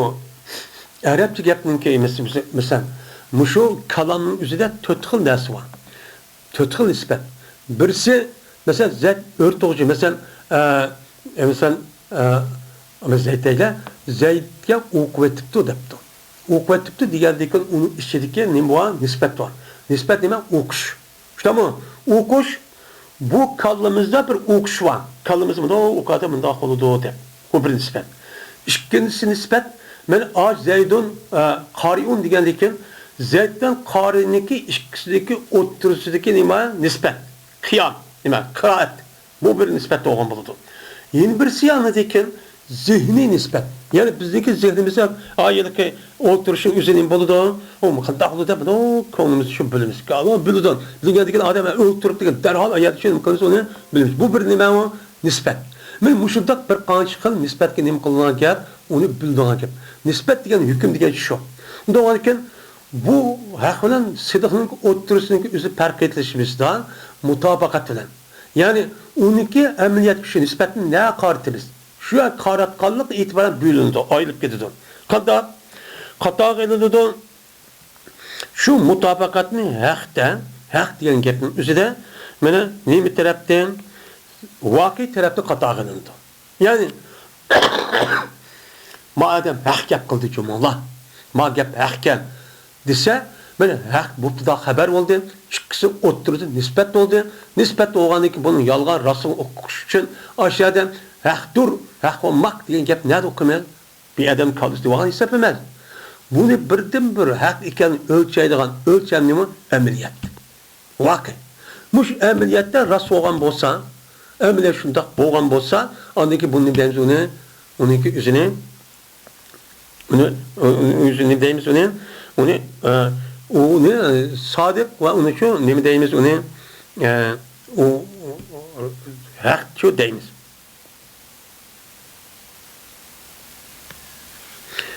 ئەرەبچە گەپنىڭكى، مەسىلەن، مۇشۇ كالامنىڭ ئۆزىدە تۆت خىل نەرسە بار. تۆت خىل نىسبەت. بىرسى، مەسىلەن، زەيد ئۆرتوغچى، مەسىلەن، ئە، ئە، مەسىلەن، ئە، زەيد دەيلى، زەيدكە ئوقۇۋېتىپتۇ دەپتۇ. ئوقۇۋېتىپتۇ دېگەندىن كېيىن ئۇنىڭ ئىچىدىكى نېمە بار؟ نىسبەت بار. نىسبەت نېمە؟ ئوقۇش. شۇنداقمۇ؟ ئوقۇش، بۇ كاللىمىزدا بىر ئوقۇش بار. كاللىمىزدا مۇنداق ئوقۇدى، مۇنداق بولىدۇ دەپ. بۇ بىر نىسبەت. ئىككىنچىسى نىسبەت، مەن ئاج زەيدۇن، ئە، قارىئۇن دېگەندىن كېيىن، زەيد بىلەن قارىنىڭكى ئىككىسىدىكى ئوتتۇرىسىدىكى نېمە؟ نىسبەت. قىيام، نېمە؟ قىرائەت. بۇ بىر نىسبەت بولغان بولىدۇ. يەنە بىرسى ئاندىن كېيىن زېھنىي نىسبەت. يەنى بىزنىڭكى زېھنىمىزدە، ئا، ھېلىقى ئولتۇرۇشنىڭ ئۆزى نېمە بولىدۇ؟ ئۇ قانداق بولىدۇ دەپ، ئۇ كۆڭلىمىزدە شۇ بىلىمىز. ئا، بىلىدۇ. بىلگەندىن كېيىن ئادەم ئولتۇرۇپ دېگەن دەرھال ئايەتنى چۈشىنىپ قالىمىز، ئۇنى بىلىمىز. بۇ بىر نېمە ئۇ؟ نىسبەت. مانا مۇشۇنداق بىر قانچە خىل نىسبەتكە نېمە قىلىنغان گەپ؟ ئۇنى بىلىدىغان گەپ. نىسبەت دېگەن ھۆكۈم دېگەن شۇ. ئۇنداق بولغاندىكىن، بۇ ھەق بىلەن سىدىقنىڭ ئوتتۇرىسىنىڭ ئۆزى پەرق ئېتىلىشىمىزدا مۇتابىقەت بىلەن. يەنى ئۇنىڭكى ئەمەلىيەتكە شۇ نىسبەتنى نە قارىتىمىز؟ شۇ قاراتقانلىق ئېتىبارەن بۆلۈنىدۇ، ئايرىلىپ كېتىدۇ. قانداق؟ قاتارغا ئېلىنىدۇ. شۇ مۇتابىقەتنى ھەقتە، ھەق دېگەن گەپنىڭ ئۆزىدە مانا نېمە تەرەپتىن؟ ۋاقىئ تەرەپتىن قاتارغا ئېلىنىدۇ. يەنى، ما ئادەم ھەق گەپ قىلدى جۇمۇلا، ما گەپ ھەقكەن دېسە، مانا ھەق مۇبتىدا خەبەر بولدى، ئىككىسى ئوتتۇرىدا نىسبەت بولدى، نىسبەت بولغاندىن كېيىن بۇنىڭ يالغان راستىنى ئۇقۇش ئۈچۈن ئاشۇ يەردە ھەقتۇر، ھەق بولماق دېگەن گەپ نەدە ئۇقىمىز؟ بىر ئادەم كاللىسى دېۋالغان ھېساب ئەمەس. بۇنى بىردىنبىر ھەق ئىكەنلىكىنى ئۆلچەيدىغان ئۆلچەم نېمە؟ ئەمەلىيەت. ۋاقىئ. مۇشۇ ئەمەلىيەتتە راست بولغان بولسا، ئەمەلىيەت شۇنداق بولغان بولسا، ئاندىن كېيىن بۇنى نېمە دەيمىز ئۇنى؟ ئۇنىڭكى ئۆزىنى، ئۇنى، ئۇنى ئۆزىنى دەيمىز ئۇنى، ئۇنى، ئە، ئۇنى، ئە، سادىق ۋە ئۇنى شۇ نېمە دەيمىز ئۇنى؟ ئە، ئۇ، ئۇ، ئۇ، ھەق شۇ دەيمىز.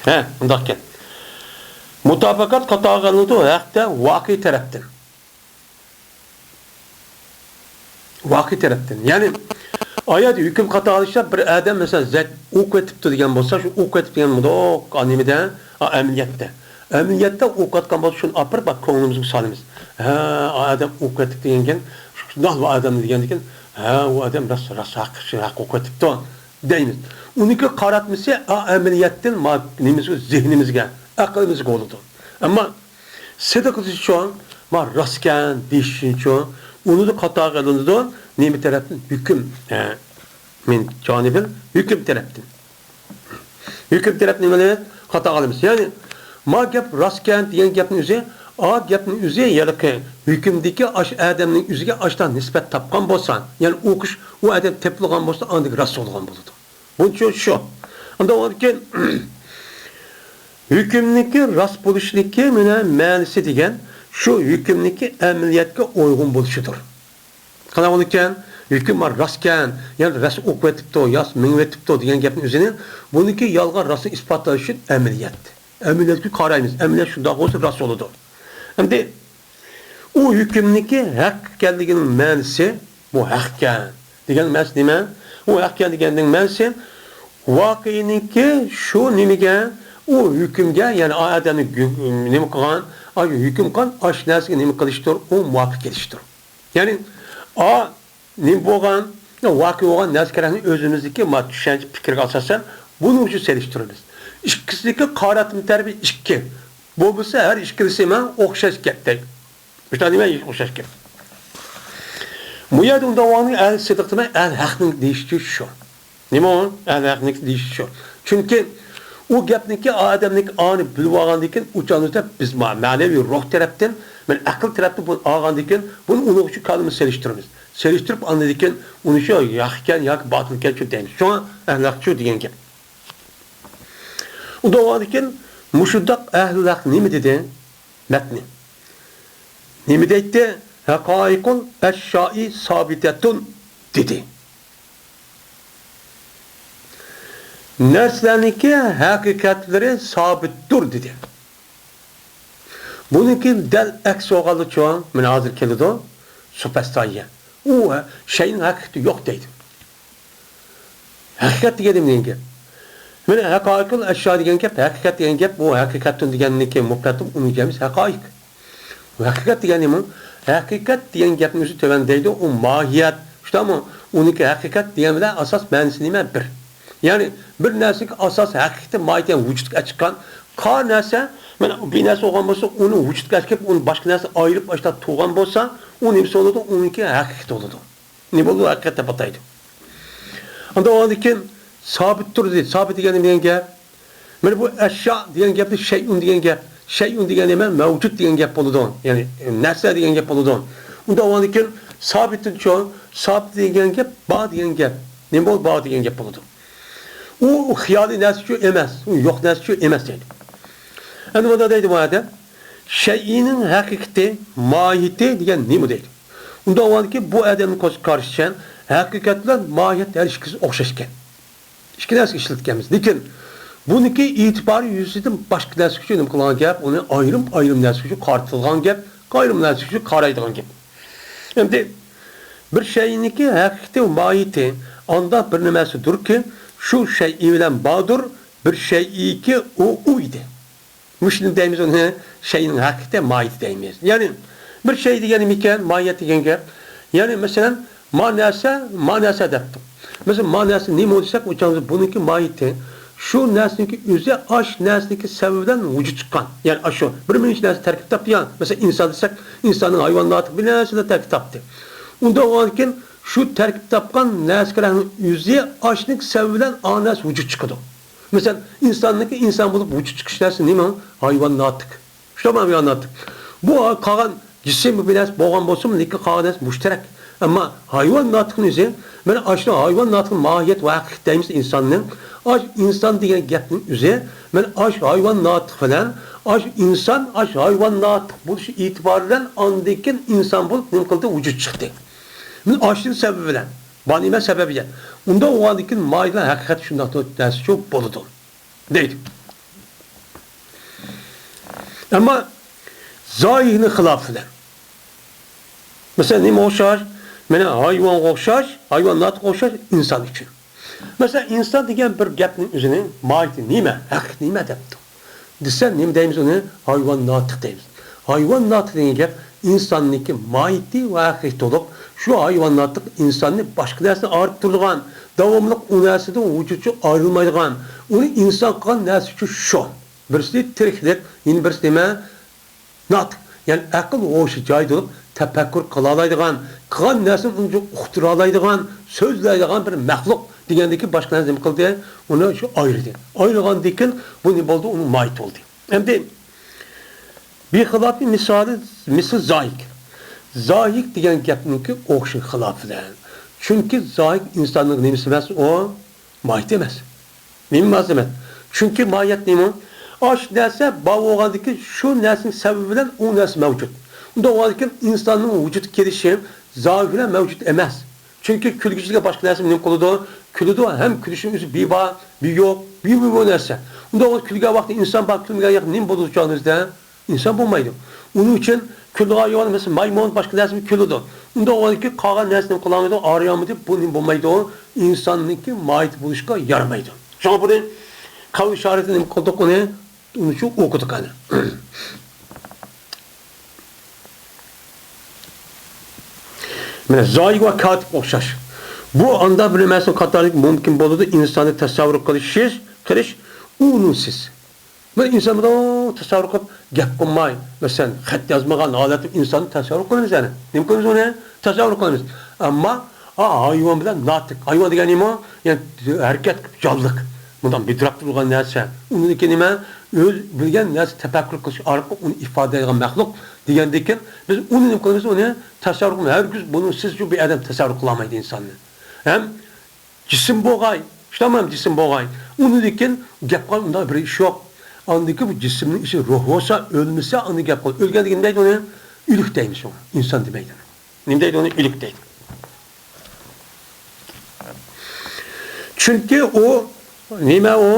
ھە، ئۇنداق ئىكەن. مۇتابىقەت قاتارغا ئېلىنىدۇ ھەقتە ۋاقىئ تەرەپتىن. ۋاقىئ تەرەپتىن. يەنى، ئايەت ھۆكۈم قاتارغا ئېلىشتا بىر ئادەم، مەسىلەن، زەيد ئوقۇۋېتىپتۇ دېگەن بولسا، شۇ ئوقۇۋېتىپ دېگەن مۇنداق نېمىدە؟ ئا، ئەمەلىيەتتە. ئەمەلىيەتتە ئوقۇۋاتقان بولسا، شۇنى ئاپىرىپ، بار كۆڭلىمىزگە سالىمىز. ھە، ئا ئادەم ئوقۇۋېتىپتۇ دېگەن، شۇنداق بۇ ئادەم دېگەندىكىن، ھە، ئۇ ئادەم راست، راست ھەق، شۇ ھەق ئوقۇۋېتىپتۇ. دەيمىز. ئۇنىڭكى قاراتمىسى، ئا، ئەمەلىيەتتىن ما-، نېمىمىزگە، زېھنىمىزگە، ئەقلىمىزگە بولىدۇ. ئەمما سىدىقىچۇ، ما راستكەن دېيىشىچۇ، ئۇنىڭدا قاتارغا ئېلىنىدۇ، نېمە تەرەپتىن؟ ھۆكۈم، ئە، مىن جانىبىل ھۆكۈم تەرەپتىن. ھۆكۈم تەرەپنى نېمە قاتارغا ئالىمىز؟ يەنى، ما گەپ راستكەن دېگەن گەپنىڭ ئۆزى، ئا گەپنىڭ ئۆزى، يەنى ھۆكۈمدىكى ئاشۇ ئادەمنىڭ ئۆزىگە ئاشۇنداق نىسبەت تاپقان بولسا، يەنى ئۇ كىشى، ئۇ ئادەم تېپىلغان بولسا، ئاندىن راست بولغان بولىدۇ. بۇنچە شۇ. ئاندىن ئۇنىڭدىن كېيىن ھۆكۈمنىڭكى راست بولۇشنىڭكى مانا مەنىسى دېگەن شۇ ھۆكۈمنىڭكى ئەمەلىيەتكە ئۇيغۇن بولۇشىدۇر. قانداق بولىدىكەن؟ ھۆكۈم راستكەن، يەنى راست ئوقۇۋېتىپتۇ، راست مېڭىۋېتىپتۇ دېگەن گەپنىڭ ئۆزىنى، بۇنىڭكى يالغان راستنى ئىسپاتلاش ئۈچۈن ئەمەلىيەت. ئەمەلىيەتكە قارايمىز. ئەمەلىيەت شۇنداق بولسا راست بولىدۇ. ئەمدى ئۇ ھۆكۈمنىڭكى ھەق ئىكەنلىكىنىڭ مەنىسى، بۇ ھەقكەن دېگەن مەنىسى نېمە؟ ئۇ ھەقكەن دېگەننىڭ مەنىسى، ۋەقەنىڭكى شۇ نېمىگە، ئۇ ھۆكۈمگە، يەنى ئا ئادەمنى گۆ-، نېمە قىلغان، ئا ھۆكۈم قىلغان ئاشۇ نەرسىگە نېمە قىلىشتۇر، ئۇ مۇۋاپىق كېلىشتۇر. يەنى ئا نېمە بولغان، ۋەقە بولغان نەرسە كېرەكنى ئۆزىمىزدىكى ما چۈشەنچە پىكىرگە ئاساسەن بۇنىڭ ئۈچۈن سېلىشتۇرىمىز. ئىككىسىنىڭكى قاراتما تەرىپى ئىككى. بولمىسا ھەر ئىككىلىسى مانا ئوخشاش گەپ دەيدۇ. مۇشۇنداق دېمەي، ئوخشاش گەپ. بۇ يەردە ئۇنداق بولغاندا ئەھلى سىدىق دېمەي، ئەھلى ھەقنىڭ دېيىشىچە شۇ. نېمە ئۇ؟ ئەھلى ھەقنىڭ دېيىشىچە شۇ. چۈنكى ئۇ گەپنىكى ئادەمنىڭ ئانى بىلىپ ئالغاندىن كېيىن، ئۇ چاغدا بىز ما-، مەنىۋى روھ تەرەپتىن، مەن ئەقىل تەرەپتىن بۇنى ئالغاندىن كېيىن، بۇنى ئۇنىڭ ئۈچۈن كالىمىز سېلىشتۇرىمىز. سېلىشتۇرۇپ ئاندىن كېيىن ئۇنى شۇ ھەق ئىكەن ياكى باتىل ئىكەن شۇ دەيمىز. شۇڭا ئەھلى ھەق شۇ دېگەن گەپ. ئۇنداق بولغاندىن كېيىن مۇشۇنداق ئەھلى ھەق نېمە دېدى؟ مەتنى. نېمە دەيتتى؟ ھەقائىقۇل ئەشيائى سابىتەتۇن دېدى. نەرسىلەرنىڭكى ھەقىقەتلىرى سابىتتۇر دېدى. بۇنىڭكى دەل ئەكسى بولغانلىچۇ، مانا ھازىر كېلىدۇ، سۇپەستايە. ئۇ شەيئىنىڭ ھەقىقىتى يوق دەيدۇ. ھەقىقەت دېگەن نېمە دېگەن گەپ؟ مانا ھەقائىقۇل ئەشيا دېگەن گەپ، ھەقىقەت دېگەن گەپ، بۇ ھەقىقەتتىن دېگەننىكى مۇپرەتتىن ئۇنى دەيمىز ھەقائىق. ھەقىقەت دېگەن نېمە؟ ھەقىقەت دېگەن گەپنىڭ ئۆزى تۆۋەن دەيدۇ، ئۇ ماھىيەت. شۇنداقمۇ؟ ئۇنىڭكى ھەقىقەت دېگەن بىلەن ئاساس مەنىسى نېمە؟ بىر. يەنى بىر نەرسىگە ئاساس ھەقىقىتى ماھىيەتەن ۋۇجۇدقا چىققان قار نەرسە، مانا بىر نەرسە بولغان بولسا، ئۇنى ۋۇجۇدقا ئەكىرىپ، ئۇنى باشقا نەرسە ئايرىپ، ئاشۇنداق تۇرغان بولسا، ئۇ نېمىسى بولىدۇ؟ ئۇنىڭكى ھەقىقىتى بولىدۇ. نېمە بولىدۇ؟ ھەقىقەت دەپ ئاتايدۇ. ئاندىن ئۇنىڭدىن كېيىن سابىتتۇر دېدى. سابىت دېگەن نېمە دېگەن گەپ؟ مانا بۇ ئەشيا دېگەن گەپتە شەيئۇن دېگەن گەپ. شەيئۇن دېگەن نېمە؟ مەۋجۇت دېگەن گەپ بولىدۇ. يەنى نەرسە دېگەن گەپ بولىدۇ. ئۇنداق بولغاندىن كېيىن سابىتتىن چوڭ، سابىت دېگەن گەپ بار دېگەن گەپ. نېمە بولىدۇ؟ بار دېگەن گەپ بولىدۇ. ئۇ خىيالىي نەرسىچۇ ئەمەس، ئۇ يوق نەرسىچۇ ئەمەس دەيدۇ. ئەمدى مۇنداق دەيدۇ بۇ ئادەم، شەيئىنىڭ ھەقىقىتى، ماھىيىتى دېگەن نېمە دەيدۇ. ئۇنداق بولغاندىكىن بۇ ئادەمنىڭ كوز-، قارىشىچە، ھەقىقەت بىلەن ماھىيەت ھەر ئىككىسى ئوخشاش ئىكەن. ئىككى نەرسىگە ئىشلەتكەنمىز. لېكىن بۇنىڭكى ئېتىبارى يۈزىسىدىن باشقا نەرسىگە نېمە قىلغان گەپ، ئۇنى ئايرىم-ئايرىم نەرسىگە قارىتىلغان گەپ، ئايرىم نەرسىگە قارايدىغان گەپ. ئەمدى بىر شەيئىنىڭكى ھەقىقىتى ۋە ماھىيىتى ئانداق بىر نېمەسىدۇركى، شۇ شەيئى بىلەن باردۇر، بىر شەيئىكى ئۇ، ئۇ ئىدى. مۇشۇنى دەيمىز، ئۇنى شەيئىنىڭ ھەقىقىتى، ماھىيىتى دەيمىز. يەنى بىر شەي دېگەن نېمىكەن؟ ماھىيەت دېگەن گەپ. يەنى مەسىلەن، ما نەرسە، ما نەرسە دەپتۇ. مەسىلەن، ما نەرسە نېمە دېسەك، ئۇ چاغدا بۇنىڭكى ماھىيىتى، شۇ نەرسىنىڭكى ئۆزى ئاشۇ نەرسىنىڭكى سەۋەبى بىلەن ۋۇجۇدقا چىققان. يەنى ئاشۇ بىر مۇنچە نەرسە تەركىب تاپتى يا. مەسىلەن، ئىنسان دېسەك، ئىنساننىڭ ھايۋان ناتىق بىر نەرسىدىن تەركىب تاپتى. ئۇنداق بولغاندىكىن شۇ تەركىب تاپقان نەرسىلەرنىڭ ئۆزى ئاشۇنىڭكى سەۋەبى بىلەن ئا نەرسە ۋۇجۇدقا چىقىدۇ. مەسىلەن، ئىنساننىڭكى ئىنسان بولۇپ ۋۇجۇدقا چىقىش نەرسىسى نېمە؟ ھايۋان ناتىق. شۇنداقمۇ ھايۋان ناتىق؟ بۇ قالغان جىسىم بىر نەرسە بولغان بولسىمۇ، لېكىن قالغان نەرسە مۇشتەرەك. ئەمما ھايۋان ناتىقنىڭ ئۆزى، مانا ئاشۇ ھايۋان ناتىق ماھىيەت ۋە ھەقىقەت دەيمىز ئىنساننىڭ. ئاشۇ ئىنسان دېگەن گەپنىڭ ئۆزى، مانا ئاشۇ ھايۋان ناتىق بىلەن ئاشۇ ئىنسان، ئاشۇ ھايۋان ناتىق بولۇشى ئېتىبارى بىلەن ئاندىن كېيىن ئىنسان بولۇپ نېمە قىلدى؟ ۋۇجۇد چىقتى. مانا ئاشۇنىڭ سەۋەبى بىلەن. بار نېمە سەۋەبى بىلەن. ئۇنداق بولغاندىن كېيىن ماھىيەت ھەقىقەت شۇنداق نەرسىچۇ بولىدۇ. دەيدۇ. ئەمما زاھىرنىڭ خىلاپى بىلەن. مەسىلەن، نېمە ئوخشاش؟ مانا ھايۋانغا ئوخشاش، ھايۋان ناتىققا ئوخشاش ئىنسان ئۈچۈن. مەسىلەن، ئىنسان دېگەن بىر گەپنىڭ ئۆزىنى ماھىيىتى نېمە، ھەقىقىتى نېمە دەپتۇ دېسە، نېمە دەيمىز ئۇنى؟ ھايۋان ناتىق دەيمىز. ھايۋان ناتىق دېگەن گەپ ئىنساننىڭكى ماھىيىتى ۋە ھەقىقىتى بولۇپ، شۇ ھايۋان ناتىق ئىنساننى باشقا نەرسىدىن ئايرىپ تۇرىدىغان، داۋاملىق ئۇ نەرسىدىن ۋۇجۇدچۇ ئايرىلمايدىغان، ئۇنى ئىنسان قىلغان نەرسىچۇ شۇ. بىرسى تىرىكلىك، يەنە بىرسى نېمە؟ ناتىق، يەنى ئەقىل ھوشى جايىدا بولۇپ، تەپەككۇر قىلالايدىغان، قىلغان نەرسىنى ئۇنچە ئۇقتۇرالايدىغان، سۆزلەيدىغان بىر مەخلۇق دېگەندىكىن باشقا نەرسە نېمە قىلدى؟ ئۇنى شۇ ئايرىدى. ئايرىغاندىن كېيىن بۇ نېمە بولدى؟ ئۇنىڭ ماھىيىتى بولدى. ئەمدى بىخىلاپى مىسالى، مىسلى زاھىك. زاھىك دېگەن گەپنىڭكى ئوخشىشى خىلاپى بىلەن. چۈنكى زاھىك ئىنساننىڭ نېمىسى ئەمەس ئۇ؟ ماھىيىتى ئەمەس. نېمە ماھىيىتى ئەمەس؟ چۈنكى ماھىيەت نېمە؟ ئاشۇ نەرسە بار بولغاندىكىن شۇ نەرسىنىڭ سەۋەبى بىلەن ئۇ نەرسە مەۋجۇت. ئۇنداق بولغاندىكىن ئىنساننىڭ ۋۇجۇدقا كېلىشى زاھىر بىلەن مەۋجۇت ئەمەس. چۈنكى كۈلگۈچىلىككە باشقا نەرسە نېمە قىلىدۇ؟ كۈلىدۇ، ھەم كۈلۈشنىڭ ئۆزى بىر بار، بىر يوق، بىر، بىر، بىر نەرسە. ئۇنداق بولغاندا كۈلگەن ۋاقتىدا ئىنسان بار، كۈلمىگەن ۋاقتىدا نېمە بولىدۇ چاغىمىزدا؟ ئىنسان بولمايدۇ. ئۇنىڭ ئۈچۈن كۈلىدىغان ھايۋان، مەسىلەن، مايمۇن، باشقا نەرسىمۇ كۈلىدۇ. ئۇنداق بولغاندىكىن قالغان نەرسە نېمە قىلالمايدۇ؟ ئارىيالمايدۇ. بۇ نېمە بولمايدۇ؟ ئىنساننىڭكى ماھىيىتى بولۇشقا يارىمايدۇ. شۇڭا بۇنى قەۋل ئىشارىتى نېمە قىلدۇق ئۇنى؟ ئۇنى شۇ ئوقۇدۇق ئەنە. مانا زايىق ۋە كاتىپ ئوخشاش. بۇ ئاندا بىر نېمىسىنىڭ قاتارىدىكى مۇمكىن بولىدۇ، ئىنساننى تەسەۋۋۇر قىلىش، قىلىش ئۇنسىز. بىر ئىنسان بۇنداق تەسەۋۋۇر قىلىپ گەپ قىلماي، مەسىلەن، خەت يازمىغان ھالەتتە ئىنساننى تەسەۋۋۇر قىلىمىز يەنى. نېمە قىلىمىز ئۇنى؟ تەسەۋۋۇر قىلىمىز. ئەمما، ئا، ھايۋان بىلەن ناتىق. ھايۋان دېگەن نېمە؟ يەنى ھەرىكەت قىلىپ جانلىق. مۇنداق بىدراپ تۇرغان نەرسە. ئۇنىڭدىكى نېمە؟ ئۆز بىلگەن نەرسە تەپەككۇر قىلىش ئارقىلىق ئۇنى ئىپادىلەيدىغان مەخلۇق دېگەندىكىن، بىز ئۇنى نېمە قىلىمىز؟ ئۇنى تەسەۋۋۇر قىلمايمىز. ھەرگىز بۇنىڭسىز شۇ بىر ئادەم تەسەۋۋۇر قىلالمايدۇ ئىنساننى. ھەم جىسىم بولغاي، شۇنداقمۇ جىسىم بولغاي. ئۇنىڭدىكىن گەپ قىلغان ئۇنداق بىر ئىش يوق. ئاندىكى بۇ جىسىمنىڭ ئىچى روھ بولسا، ئۆلمىسە، ئاندىن گەپ قىلىدۇ. ئۆلگەندىكىن نېمە دەيدۇ ئۇنى؟ ئۆلۈك دەيمىز شۇڭا. ئىنسان دېمەيدۇ. نېمە دەيدۇ ئۇنى؟ ئۆلۈك دەيدۇ. چۈنكى ئۇ، نېمە ئۇ؟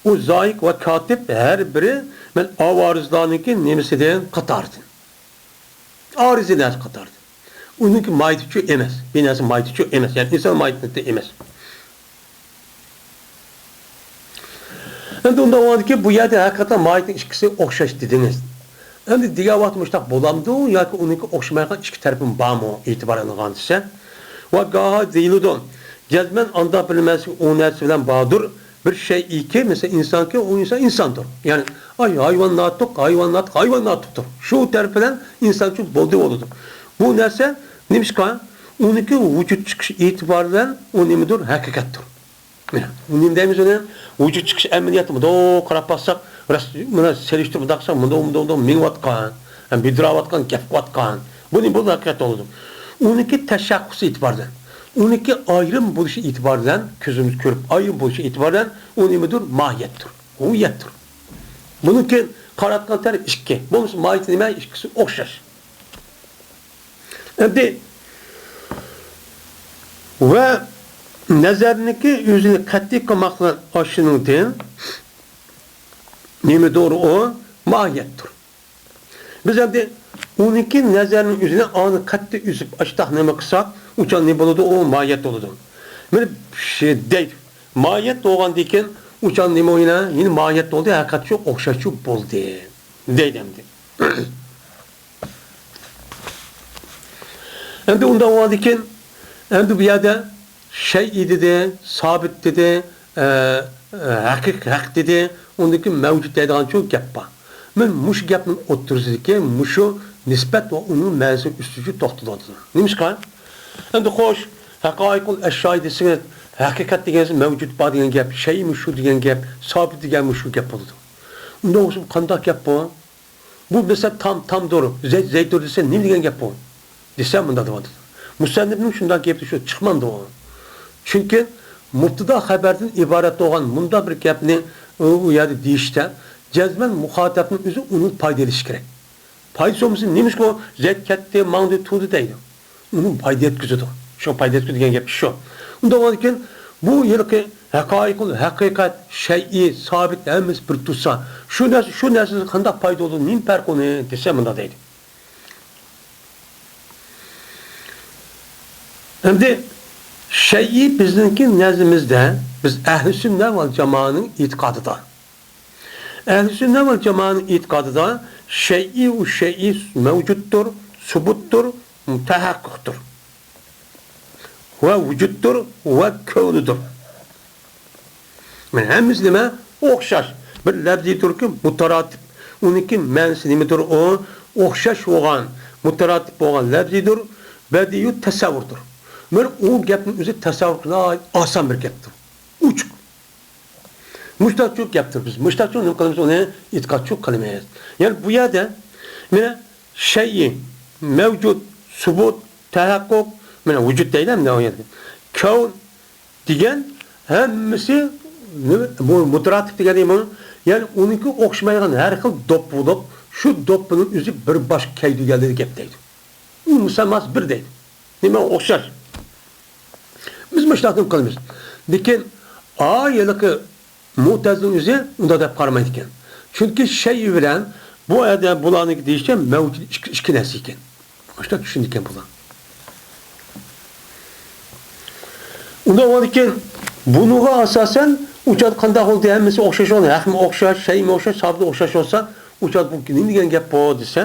ئۇ زايىق ۋە كاتىپ ھەر بىرى مەن ئاۋارىزلارنىڭكى نېمىسىدىن، قاتارىدىن. ئارىزى نەرسە قاتارىدىن. ئۇنىڭكى ماھىيىتىچۇ ئەمەس. بىر نەرسە ماھىيىتىچۇ ئەمەس. يەنى ئىنسان ماھىيىتى ئەمەس. ئەمدى ئۇنداق بولغاندىكىن، بۇ يەردە ھەقىقەتەن ماھىيەتنىڭ ئىككىسى ئوخشاش دېدىڭىز. ئەمدى دېگەن ۋاقىتتا مۇشۇنداق بولامدۇ ياكى ئۇنىڭكى ئوخشىمايدىغان ئىككى تەرىپىمۇ بارمۇ؟ ئېتىبار ئېلىنغان دېسە، ۋە گاھى دېيىلىدۇ، جەزمەن ئانداق بىر نەرسە ئۇ نەرسە بىلەن باردۇر، بىر شەيئىكى، مەسىلەن، ئىنسانكى، ئۇ ئىنسان ئىنساندۇر. يەنى، ئاي، ھايۋان ناتىق، ھايۋان ناتىق، ھايۋان ناتىقتۇر. شۇ تەرىپى بىلەن ئىنسانچۇ بولدى بولىدۇ. بۇ نەرسە نېمىشقا؟ ئۇنىڭكى ۋۇجۇد چىقىش ئېتىبارى بىلەن ئۇ نېمىدۇر؟ ھەقىقەتتۇر. مانا، ئۇ نېمە دەيمىز ئۇنى؟ ۋۇجۇد چىقىش ئەمەلىيەتى مۇنداق قاراپ باقساق، راست، مانا سېلىشتۇرۇپ مۇنداق قىلساق، مۇنداق، مۇنداق، مۇنداق مېڭىۋاتقان، ھەم بىدىراۋاتقان، گەپ قىلىۋاتقان. بۇ نېمە بولىدۇ؟ ھەقىقەت بولىدۇ. ئۇنىڭكى تەشەخخۇسى ئېتىبارى بىلەن، ئۇنىڭكى ئايرىم بولۇشى ئېتىبارى بىلەن، كۆزىمىز كۆرۈپ ئايرىم بولۇشى ئېتىبارى بىلەن ئۇ نېمىدۇر؟ ماھىيەتتۇر، ھوۋىيەتتۇر. بۇنىڭكى قاراۋاتقان تەرەپ ئىككى. بولمىسا ماھىيىتى نېمە؟ ئىككىسى ئوخشاش. ئەمدى ۋە نەزەرنىڭكى ئۆزىنى قەتئىي قىلماقلىق ئاشۇنىڭدىن نېمىدۇر ئۇ؟ ماھىيەتتۇر. بىز ئەمدى ئۇنىڭكى نەزەرنىڭ ئۆزىنى ئانى قەتئىي ئۈزۈپ ئاشتاق نېمە قىلساق، ئۇچان نېمە بولىدۇ؟ ئۇ ماھىيەت بولىدۇ. مانا شۇ دەيدۇ. ماھىيەت بولغاندىن كېيىن ئۇچان نېمە ئوينا؟ يەنە ماھىيەت بولدى، ھەقىقەتچۇ ئوخشاشچۇ بولدى. دەيدۇ ئەمدى. ئەمدى ئۇنداق بولغاندىكىن، ئەمدى بۇ يەردە شەيئى دېدى، سابىت دېدى، ئە، ئە، ھەقىق، ھەق دېدى، ئۇندىكى مەۋجۇت دەيدىغانچۇ گەپ بار. مەن مۇشۇ گەپنىڭ ئوتتۇرىسىدىكى مۇشۇ نىسبەت ۋە ئۇنىڭ مەنىسى ئۈستىچە توختىلىۋاتىدۇ. نېمىشقا؟ ئەمدى خوش، ھەقائىقۇل ئەششاي دېسىڭىز، ھەقىقەت دېگەن مەۋجۇت بار دېگەن گەپ، شەيئى مۇشۇ دېگەن گەپ، سابىت دېگەن مۇشۇ گەپ بولىدۇ. ئۇنداق بولسا بۇ قانداق گەپ بۇ؟ بۇ دېسە تام، تامدۇر، زەيت، زەيتتۇر دېسە نېمە دېگەن گەپ بۇ؟ دېسە مۇنداق دەۋاتىدۇ. مۇسەننىپنىڭ شۇنداق گېپى شۇ چىقمامدۇ؟ چۈنكى مۇبتىدا خەبەردىن ئىبارەت بولغان مۇنداق بىر گەپنى ئۇ، ئۇ يەردە دېيىشتە جەزمەن مۇخاتەپنىڭ ئۆزى ئۇنىڭ پايدا ئېلىشى كېرەك. پايدىسى بولمىسا نېمىشقا زەيت كەتتى، ماڭدى، تۇردى دەيدۇ؟ ئۇنىڭ پايدا يەتكۈزىدۇ. شۇ پايدا يەتكۈزىدۇ دېگەن گەپ شۇ. ئۇنداق بولغاندىكىن بۇ ھېلىقى ھەقائىقۇل ھەقىقەت، شەيئى، سابىت ھەممىسى بىر تۇرسا، شۇ نەرسە، شۇ نەرسىدىن قانداق پايدا بولىدۇ، نېمە پەرقى ئۇنى دېسە مۇنداق دەيدۇ. ئەمدى شەيئى بىزنىڭكى نەزىمىزدە، بىز ئەھلى سۈننە ۋەل جامائەنىڭ ئېتىقادىدا، ئەھلى سۈننە ۋەل جامائەنىڭ ئېتىقادىدا شەيئى ئۇ شەيئى مەۋجۇتتۇر، سۇبۇتتۇر، تەھەققۇقتۇر ۋە ۋۇجۇدتۇر ۋە كەۋنىدۇر. مانا ھەممىسى نېمە؟ ئوخشاش. بىر لەپزىدۇركى مۇتاراتىپ. ئۇنىڭكى مەنىسى نېمىدۇر ئۇ؟ ئوخشاش بولغان، مۇتاراتىپ بولغان لەپزىدۇر، بەدىئىيۇ تەسەۋۋۇردۇر. مانا ئۇ گەپنىڭ ئۆزى تەسەۋۋۇر قىلىش ئاسان بىر گەپتۇر. ئوچۇق. مۇشتاقچۇ گەپتۇر بىز. مۇشتاقچۇ نېمە قىلىمىز؟ ئۇنى ئېتىقادچۇ قىلىمىز. يەنى بۇ يەردە مانا شەيئى، مەۋجۇت، سۇبۇت، تەھەققۇق، مانا ۋۇجۇد دەيلى ئەمدى ئۇ يەردە. كەۋن دېگەن ھەممىسى نېمە؟ مۇ-، مۇتراتىپ دېگەن نېمە؟ يەنى ئۇنىڭكى ئوخشىمايدىغان ھەر خىل دوپپا بولۇپ، شۇ دوپپىنىڭ ئۆزى بىر باشقا كەيپىياتتا گەپ دەيدۇ. ئۇ مۇسەلمانسى بىر دەيدۇ. نېمە ئوخشاش؟ مۇشۇنداق نېمە قىلىمىز. لېكىن ئا ھېلىقى مۇتەزىلىنىڭ ئۆزى ئۇنداق دەپ قارىمايدىكەن. چۈنكى شەيئى بىلەن بۇ ئەدە بۇلارنىڭكى دېيىشىچە مەۋجۇت ئىككى، ئىككى نەرسە ئىكەن. مۇشۇنداق چۈشىنىدىكەن بۇلار. ئۇنداق بولىدىكەن، بۇنىڭغا ئاساسەن ئۇ چاغدا قانداق بولدى؟ ھەممىسى ئوخشاش بولدى، ھەقمۇ ئوخشاش، شەيئىمۇ ئوخشاش، سابىتى ئوخشاش بولسا، ئۇ چاغدا بۇ نېمە دېگەن گەپ بۇ دېسە،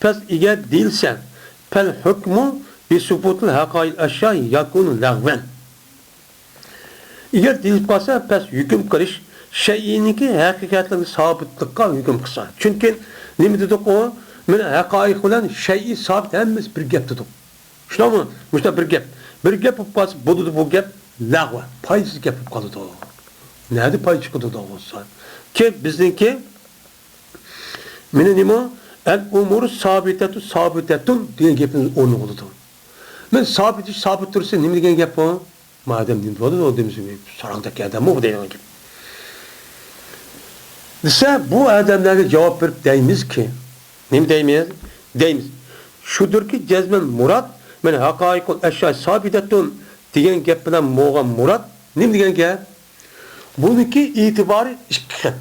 پەس ئەگەر دېيىلسە، پەل ھۆكمۇ بىسۇبۇتىل ھەقائىل ئەشيا يەكۇنۇ لەغۋەن. ئەگەر دېيىلىپ قالسا، پەس ھۆكۈم قىلىش شەيئىنىڭكى ھەقىقەتلىكى سابىتلىققا ھۆكۈم قىلسا. چۈنكى نېمە دېدۇق ئۇ؟ مانا ھەقائىق بىلەن شەيئى سابىت ھەممىسى بىر گەپ دېدۇق. شۇنداقمۇ؟ مۇشۇنداق بىر گەپ. بىر گەپ بولۇپ قالسا، بولىدۇ بۇ گەپ لەغۋە، پايدىسىز گەپ بولۇپ قالىدۇ. نەدە پايدا چىقىدۇ ئۇنداق بولسا؟ كى بىزنىڭكى مانا نېمە؟ ئەل ئۇمۇرۇ سابىتەتۇ سابىتەتۇن دېگەن گەپنىڭ ئورنى بولىدۇ. مانا سابىت ئىش سابىت تۇرسا نېمە دېگەن گەپ بۇ؟ مادەم نېمە بولىدۇ، ئۇ دېمىسە، ساراڭدەك ئادەممۇ بۇ دەيدىغان گەپ. دېسە، بۇ ئادەملەرگە جاۋاب بېرىپ دەيمىزكى، نېمە دەيمىز؟ دەيمىز. شۇدۇركى جەزمەن مۇراد، مەن ھەقائىقۇل ئەشيا سابىتەتۇن دېگەن گەپ بىلەن بولغان مۇراد نېمە دېگەن گەپ؟ بۇنىڭكى ئېتىبارى ئىككى خىل.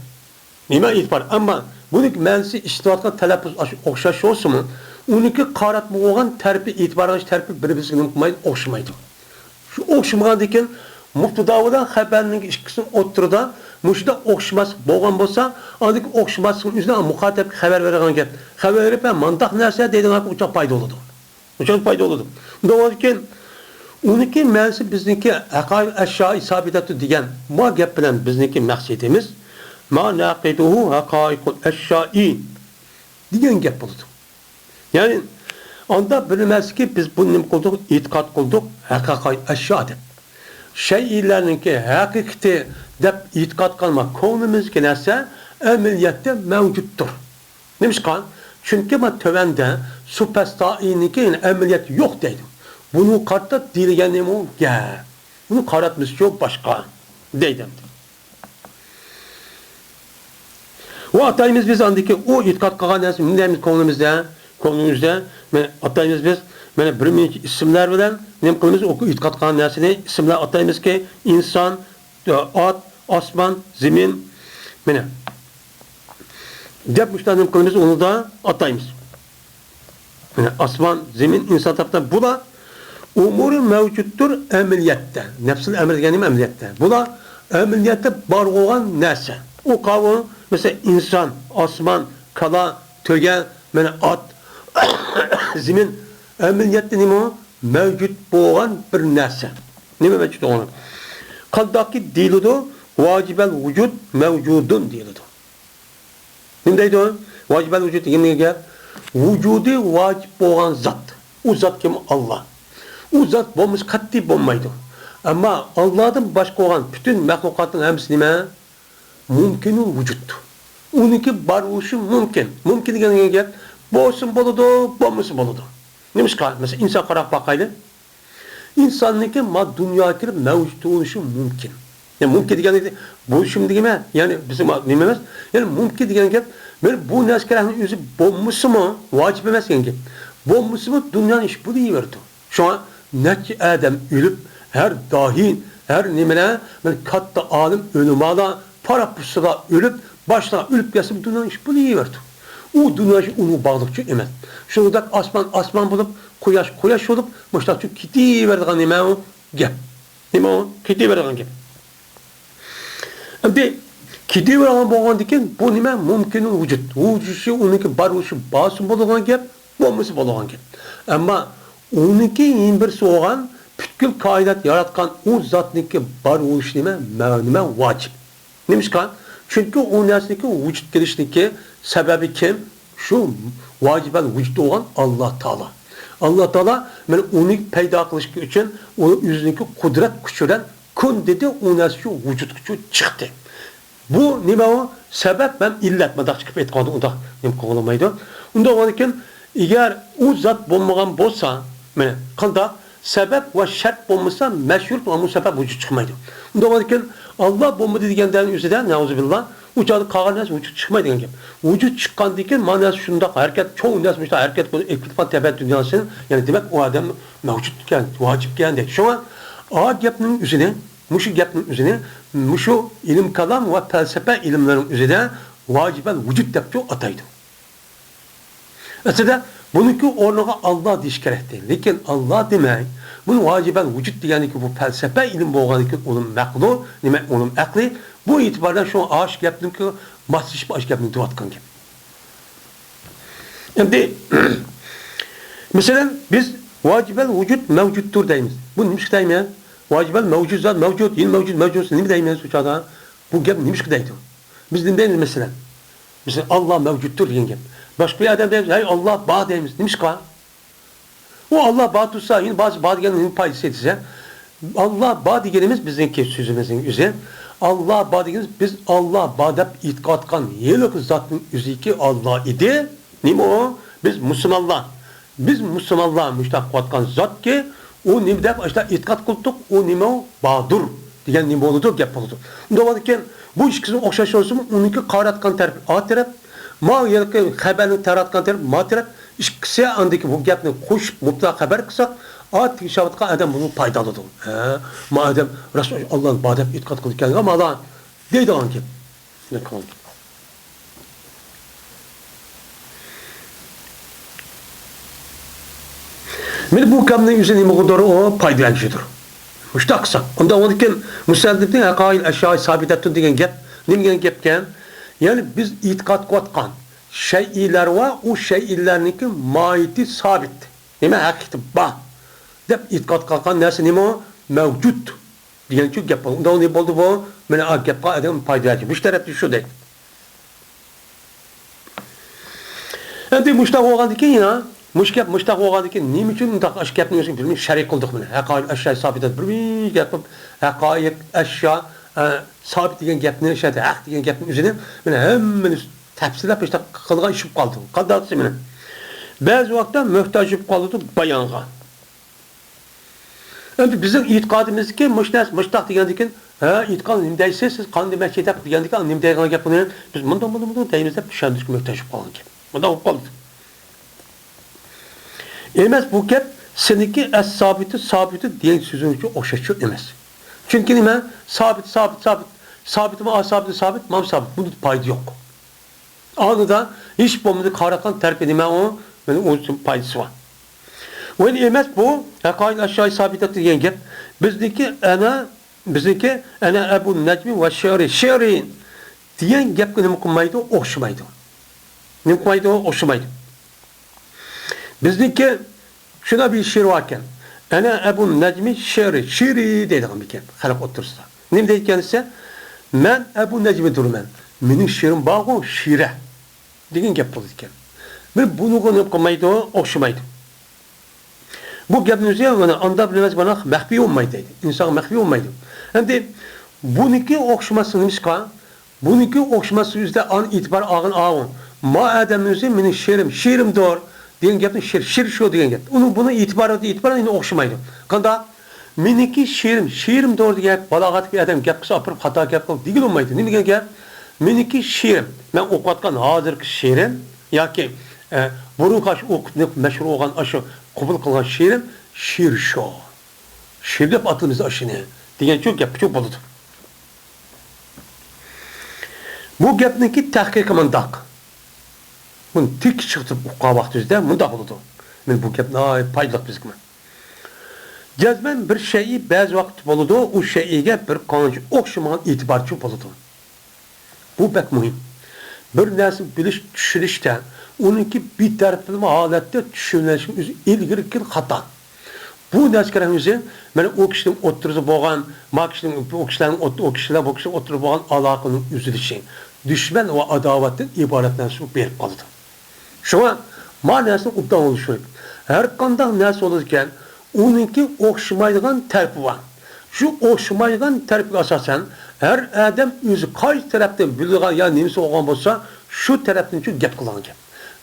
نېمە ئېتىبار؟ ئەمما بۇنىڭ مەنىسى ئىشلىتىۋاتقان تەلەپپۇز ئاشۇ ئوخشاش بولسىمۇ، ئۇنىڭكى قاراتما بولغان تەرىپى، ئېتىبار بېرىش تەرىپى بىر-بىرسىگە نېمە قىلمايدۇ؟ ئوخشىمايدۇ. شۇ ئوخشىمىغاندىن كېيىن مۇبتىدا بىلەن خەبەرنىڭ ئىككىسىنىڭ ئوتتۇرىدا مۇشۇنداق ئوخشىماسلىق بولغان بولسا، ئاندىكى ئوخشىماسلىقنىڭ ئۆزىنى مۇخاتەبكە خەۋەر بېرىدىغان گەپ. خەۋەر بېرىپ، ھە، مانداق نەرسە دەيدىغان گەپ ئۇچاق پايدا بولىدۇ. ئۇچاق پايدا بولىدۇ. ئۇنداق بولغاندىكىن، ئۇنىڭكى مەنىسى بىزنىڭكى ھەقائىل ئەشيائى سابىتەتۇ دېگەن ما گەپ بىلەن بىزنىڭكى مەقسىتىمىز ما ناقىدۇھۇ ھەقائىقۇل ئەشيائى دېگەن گەپ بولىدۇ. يەنى، ئاندا بىلىنمەسلىكى بىز بۇنى نېمە قىلدۇق؟ ئېتىقاد قىلدۇق، ھەقىقەت ئەشيا دەپ. شەيئىلەرنىڭكى ھەقىقىتى دەپ ئېتىقاد قىلما كۆڭلىمىزدىكى نەرسە ئەمەلىيەتتە مەۋجۇتتۇر. نېمىشقا؟ چۈنكى مانا تۆۋەندە سۇپەستائىنىڭكى ئەمەلىيەت يوق دەيدۇ. بۇنى قارىتا دېيىلگەن نېمە گەپ؟ بۇنى قاراتمىسىچۇ باشقا دەيدۇ. ۋە ئاتايمىز بىز ئاندىكى ئۇ ئېتىقاد قىلغان نەرسە نېمە دەيمىز كۆڭلىمىزدە؟ كۆڭلىمىزدە مانا ئاتايمىز بىز، مانا بىر مۇنچە ئىسىملار بىلەن نېمە قىلىمىز؟ ئۇ ئېتىقاد قىلغان نەرسىنى ئىسىملار ئاتايمىزكى، ئىنسان، ئات، ئاسمان، زېمىن، مانا دەپ مۇشۇنداق نېمە قىلىمىز؟ ئۇنى دا ئاتايمىز. مانا ئاسمان، زېمىن، ئىنسان تاپتا بۇلار ئۇمۇرى مەۋجۇتتۇر ئەمەلىيەتتە. نەپسىل ئەمر دېگەن نېمە؟ ئەمەلىيەتتە. بۇلار ئەمەلىيەتتە بار بولغان نەرسە. ئۇ قاۋۇل، مەسىلەن، ئىنسان، ئاسمان، كالا، تۆگە، مانا ئات، زېمىن. ئەمەلىيەتتە نېمە ئۇ؟ مەۋجۇت بولغان بىر نەرسە. نېمە مەۋجۇت بولغان؟ قانداقكى دېيىلىدۇ؟ ۋاجىبەل ۋۇجۇد مەۋجۇدۇن دېيىلىدۇ. نېمە دەيدۇ؟ ۋاجىبەل ۋۇجۇد دېگەن گەپ، ۋۇجۇدى ۋاجىپ بولغان زات. ئۇ زات كىم؟ ئاللا. ئۇ زات بولمىسا قەتئىي بولمايدۇ. ئەمما ئاللادىن باشقا بولغان پۈتۈن مەخلۇقاتنىڭ ھەممىسى نېمە؟ مۇمكىنۇل ۋۇجۇد. ئۇنىڭكى بار بولۇشى مۇمكىن. مۇمكىن دېگەن گەپ، بولسىمۇ بولىدۇ، بولمىسا بولىدۇ. نېمىشقا؟ مەسىلەن، ئىنسان قاراپ باقايلى. ئىنساننىڭكى ما دۇنياغا كىرىپ مەۋجۇت بولۇشى مۇمكىن. يەنى مۇمكىن دېگەن بولۇشىمۇ دېگەن، يەنى بىز نېمە ئەمەس. يەنى مۇمكىن دېگەن گەپ، مانا بۇ نەرسە كەرەكنىڭ ئۆزى بولمىسىمۇ، ۋاجىپ ئەمەس دېگەن گەپ. بولمىسىمۇ دۇنيانىڭ ئىشى بولۇۋېرىدۇ. شۇڭا نەچچە ئادەم ئۆلۈپ، ھەر داھىي، ھەر نېمىلەر، مانا كاتتا ئالىم، ئۆلىمالار، پارا-پۇسسىلار ئۆلۈپ، باشلار ئۆلۈپ كەتسىمۇ دۇنيانىڭ ئىشى بولۇۋېرىدۇ. ئۇ دۇنيا ئىشى ئۇنىڭغا باغلىقچۇ ئەمەس. شۇنىڭدەك ئاسمان ئاسمان بولۇپ، قۇياش قۇياش بولۇپ، مۇشۇنداقچۇ كېتىۋېرىدىغان نېمە ئۇ؟ گەپ. نېمە ئۇ؟ كېتىۋېرىدىغان گەپ. ئەمدى كېتىۋېرىدىغان بولغاندىكىن، بۇ نېمە؟ مۇمكىنۇل ۋۇجۇد. ۋۇجۇدى ئۇنىڭكى بار بولۇشى، بارسىمۇ بولىدىغان گەپ، بولمىسا بولىدىغان گەپ. ئەمما ئۇنىڭكى يەنە بىرسى بولغان پۈتكۈل كائىنات ياراتقان ئۇ زاتنىڭكى بار بولۇشى نېمە؟ مە-، نېمە؟ ۋاجىپ. نېمىشقا؟ چۈنكى ئۇ نەرسىنىڭكى ۋۇجۇدقا كېلىشىنىڭكى سەۋەبى كىم؟ شۇ ۋاجىبەل ۋۇجۇد بولغان ئاللا تائالا. ئاللا تائالا مانا ئۇنى پەيدا قىلىش ئۈچۈن ئۇ ئۆزىنىڭكى قۇدرەت كۈچى بىلەن كۇن دېدى، ئۇ نەرسە شۇ ۋۇجۇدقا چىقتى. بۇ نېمە ئۇ؟ سەۋەب ھەم ئىللەت، مۇنداق چىقىپ ئېيتقاندا ئۇنداق نېمە قىلغىلىمايدۇ. ئۇنداق بولغاندىكىن، ئەگەر ئۇ زات بولمىغان بولسا، مانا قانداق؟ سەۋەب ۋە شەرت بولمىسا، مەشرۇت ۋە مۇسەببەب ۋۇجۇد چىقمايدۇ. ئۇنداق بولغاندىكىن، ئاللا بولمىدى دېگەندە ئۆزىدە، نەئۇزۇبىللا، ئۇ چاغدا قالغان نەرسە ۋۇجۇد چىقمايدۇ دېگەن گەپ. ۋۇجۇد چىققاندىن كېيىن، مانا نەرسە شۇنداق ھەرىكەت، چوڭ نەرسە مۇشۇنداق ھەرىكەت قىلىپ ئېلىپ كېتىپ قالغان تەبىئەت دۇنياسىنى، يەنى دېمەك، ئۇ ئادەم مەۋجۇتكەن، ۋاجىپكەن دەيدۇ. شۇڭا ئا گەپنىڭ ئۆزىنى، مۇشۇ گەپنىڭ ئۆزىنى، مۇشۇ ئىلىم كالام ۋە پەلسەپە ئىلىملىرىنىڭ ئۆزىدە ۋاجىبەل ۋۇجۇد دەپچۇ ئاتايدۇ. ئەسلىدە بۇنىڭكى ئورنىغا ئاللا دېيىش كېرەكتى. لېكىن ئاللا دېمەي، بۇنى ۋاجىبەل ۋۇجۇد دېگەنكى بۇ پەلسەپە ئىلىم بولغاندىكىن ئۇلۇم مەقلۇ، نېمە ئۇلۇم ئەقلى، بۇ ئېتىباردا شۇ ئاش گەپنىڭكى ماسلىشىپ ئاش گەپنى دېۋاتقان گەپ. ئەمدى، مەسىلەن، بىز ۋاجىبەل ۋۇجۇد مەۋجۇدتۇر دەيمىز. بۇ نېمىشقا دەيمەن؟ ۋاجىبەل مەۋجۇد زات مەۋجۇد، يەنە مەۋجۇد مەۋجۇد، نېمە دەيمىز شۇ چاغدا؟ بۇ گەپ نېمىشقا دەيدۇ؟ بىز نېمە دەيمىز مەسىلەن؟ مەسىلەن، ئاللا مەۋجۇدتۇر دېگەن گەپ. باشقا بىر ئادەم دەيمىز، ھەي، ئاللا بار دەيمىز. نېمىشقا؟ ئۇ ئاللا بار تۇرسا، يەنە بار، بار دېگەننىڭ نېمە پايدىسى دېسە، ئاللا بار دېگىنىمىز بىزنىڭكى سۆزىمىزنىڭ ئۆزى. ئاللا بار دېگىنىمىز، بىز ئاللا بار دەپ ئېيتقان ھېلىقى زاتنىڭ ئۆزىكى ئاللا ئىدى. نېمە ئۇ؟ بىز مۇسۇلمانلار. بىز مۇسۇلمانلار مۇشۇنداق قىلىۋاتقان زاتكى، ئۇ نېمە دەپ ئاشۇنداق ئېتىقاد قىلدۇق، ئۇ نېمە ئۇ؟ باردۇر دېگەن نېمە بولىدۇ؟ گەپ بولىدۇ. ئۇنداق بولىدىكەن، بۇ ئىككىسىنىڭ ئوخشاش بولسىمۇ، ئۇنىڭكى قاراتقان تەرىپى ئا تەرەپ، ما ھېلىقى خەۋەرنى تاراتقان تەرەپ ما تەرەپ، ئىككىسى ئاندىكى بۇ گەپنى قوشۇپ مۇبتەدا خەۋەر قىلساق، ئا تېگىشىۋاتقان ئادەم بۇنى پايدىلىنىدۇ. ھە، ما ئادەم راست ئاللانى بار دەپ ئېتىقاد قىلىدىكەن، مالا دەيدىغان گەپ. مانا بۇ گەپنىڭ ئۆزى نېمە قىلدۇر؟ ئۇ پايدا بەرگۈچىدۇر. مۇشۇنداق قىلساق، ئۇنداق بولىدىكەن، مۇسەللىپنىڭ ھەقايىل ئەشيائى سابىتەتتۇن دېگەن گەپ نېمە دېگەن گەپكەن؟ يەنى بىز ئېتىقاد قىلىۋاتقان شەيئىلەر ۋە ئۇ شەيئىلەرنىڭكى ماھىيىتى سابىت. نېمە ھەقىقىتى بار دەپ ئېتىقاد قىلغان نەرسە نېمە ئۇ؟ مەۋجۇت دېگەنچۇ گەپ بولدى. ئۇنداق نېمە بولدى بۇ؟ مانا ئا گەپقە ئادەم پايدا بەردى. مۇشۇ تەرەپتە شۇ دەيدۇ. ئەمدى مۇشۇنداق بولغاندىكىن يەنە، مۇشۇ گەپ مۇشۇنداق بولغاندىكىن نېمە ئۈچۈن مۇنداق ئاشۇ گەپنى ئۆزىگە بىلمەي شەرىك قىلدۇق مانا؟ ھەقايىل ئەشيائى سابىتەت بىر گەپ قىلىپ، ھەقايىق ئەشيا، ئە، سابىت دېگەن گەپنى، شەرت ھەق دېگەن گەپنى ئۆزىنى مانا ھەممىنى تەپسىللەپ مۇشۇنداق قىلغان ئىش بولۇپ قالدى. قانداق دېسە مانا، بەزى ۋاقىتتا مۆھتاج بولۇپ قالىدۇ بايانغا. ئەمدى بىزنىڭ ئېتىقادىمىزدىكى مۇشۇ نەرسە مۇشۇنداق دېگەندىكىن، ھە، ئېيتقان نېمە دەيسىز، سىز قانداق دېمەكچى دەپ دېگەندىكىن، نېمە دەيدىغان گەپ بۇنى؟ بىز مۇنداق، مۇنداق، مۇنداق دەيمىز دەپ چۈشەندۈرۈشكە مۆھتاج بولۇپ قالغان گەپ. مۇنداق بولۇپ قالدى. ئەمەس بۇ گەپ سېنىڭكى ئەس-سابىتى، سابىتى دېگەن سۆزۈڭچە ئوخشاشچۇ ئەمەس. چۈنكى نېمە؟ سابىت، سابىت، سابىت، سابىتمۇ ئا سابىتى سابىت، مانا سابىت. بۇنىڭ پايدا يوق. ئالدىدا ھېچ بولمىسا قاراتقان تەرىپى نېمە ئۇ؟ مانا ئۇ پايدىسى بار. ۋە ئەمەس بۇ، ھەقايىل ئەشيائى سابىتەت دېگەن گەپ. بىزنىڭكى ئەنە، بىزنىڭكى ئەنە ئەبۇ نەجمى ۋە شېئىرى، شېئىرى دېگەن گەپكە نېمە قىلمايدۇ؟ ئوخشىمايدۇ. نېمە قىلمايدۇ؟ ئوخشىمايدۇ. بىزنىڭكى شۇنداق بىر شېئىر باركەن. ئەنە ئەبۇ نەجمى شېئىرى، شېئىرى دەيدىغان بىر گەپ خەلق ئوتتۇرىسىدا. نېمە دەيدىكەن دېسە، مەن ئەبۇ نەجمىدۇرمەن. مېنىڭ شېئىرىم بارغۇ، شىرە دېگەن گەپ بولىدىكەن. بىر بۇنىڭغا نېمە قىلمايدۇ؟ ئوخشىمايدۇ. بۇ گەپنى ئۆزى مانا ئاندا بىلمەس، مانا مەخپىي بولمايدۇ دەيدۇ. ئىنسانغا مەخپىي بولمايدۇ. ئەمدى بۇنىڭكى ئوخشىماسلىقى نېمىشقا؟ بۇنىڭكى ئوخشىماسلىقى ئۆزىدە ئان ئېتىبار ئالغان ئاۋۇ. ما ئادەمنىڭ ئۆزى مېنىڭ شېئىرىم، شېئىرىمدۇر دېگەن گەپنى شېئىر، شېئىر شۇ دېگەن گەپ. ئۇنىڭ بۇنىڭ ئېتىبارى، ئېتىبارى ئەنە ئوخشىمايدۇ. قانداق؟ مېنىڭكى شېئىرىم، شېئىرىمدۇر دېگەن گەپ، بالاغەتلىك بىر ئادەم گەپ قىلسا ئاپىرىپ خاتا گەپ قىلىپ دېگىلى بولمايدۇ. نېمە دېگەن گەپ؟ مېنىڭكى شېئىرىم، مەن ئوقۇۋاتقان ھازىرقى شېئىرىم ياكى، ئە، بۇرۇنقى ئاشۇ ئوقۇپ مەشھۇر بولغان ئاشۇ قوبۇل قىلغان شېئىرىم، شېئىر شۇ. شېئىر دەپ ئاتىلىمىز ئاشۇنى دېگەنچۇ گەپچۇ بولىدۇ. بۇ گەپنىڭكى تەھقىقى مۇنداق. بۇنى تىك چىقىتىپ ئۇققان ۋاقتىمىزدا مۇنداق بولىدۇ. مانا بۇ گەپ ناھايىتى پايدىلىق بىزگە. جەزمەن بىر شەيئى بەزى ۋاقىت بولىدۇ، ئۇ شەيئىگە بىر قانچە ئوخشىمىغان ئېتىبارچۇ بولىدۇ. بۇ بەك مۇھىم. بىر نەرسىنى بىلىش، چۈشىنىشتە، ئۇنىڭكى بىر تەرەپلىمە ھالەتتە چۈشىنىشنىڭ ئۆزى ئىلگىرىكى خاتا. بۇ نەرسە كېرەك ئۆزى، مانا ئۇ كىشىنىڭ ئوتتۇرىسىدا بولغان، ما كىشىنىڭ، ئۇ كىشىلەرنىڭ ئوت-، ئۇ كىشىلەر، بۇ كىشىنىڭ ئوتتۇرىدا بولغان ئالاقىنىڭ ئۈزۈلۈشى، دۈشمەن ۋە ئاداۋەتتىن ئىبارەت نەرسە بولۇپ بېرىپ قالىدۇ. شۇڭا ما نەرسىنى ئوبدان بولۇش كېرەك. ھەر قانداق نەرسە بولىدىكەن، ئۇنىڭكى ئوخشىمايدىغان تەرىپى بار. شۇ ئوخشىمايدىغان تەرىپىگە ئاساسەن، ھەر ئادەم ئۆزى قايسى تەرەپتىن بىلىدىغان يا نېمىسى بولغان بولسا، شۇ تەرەپتىنچۇ گەپ قىلىدىغان گەپ.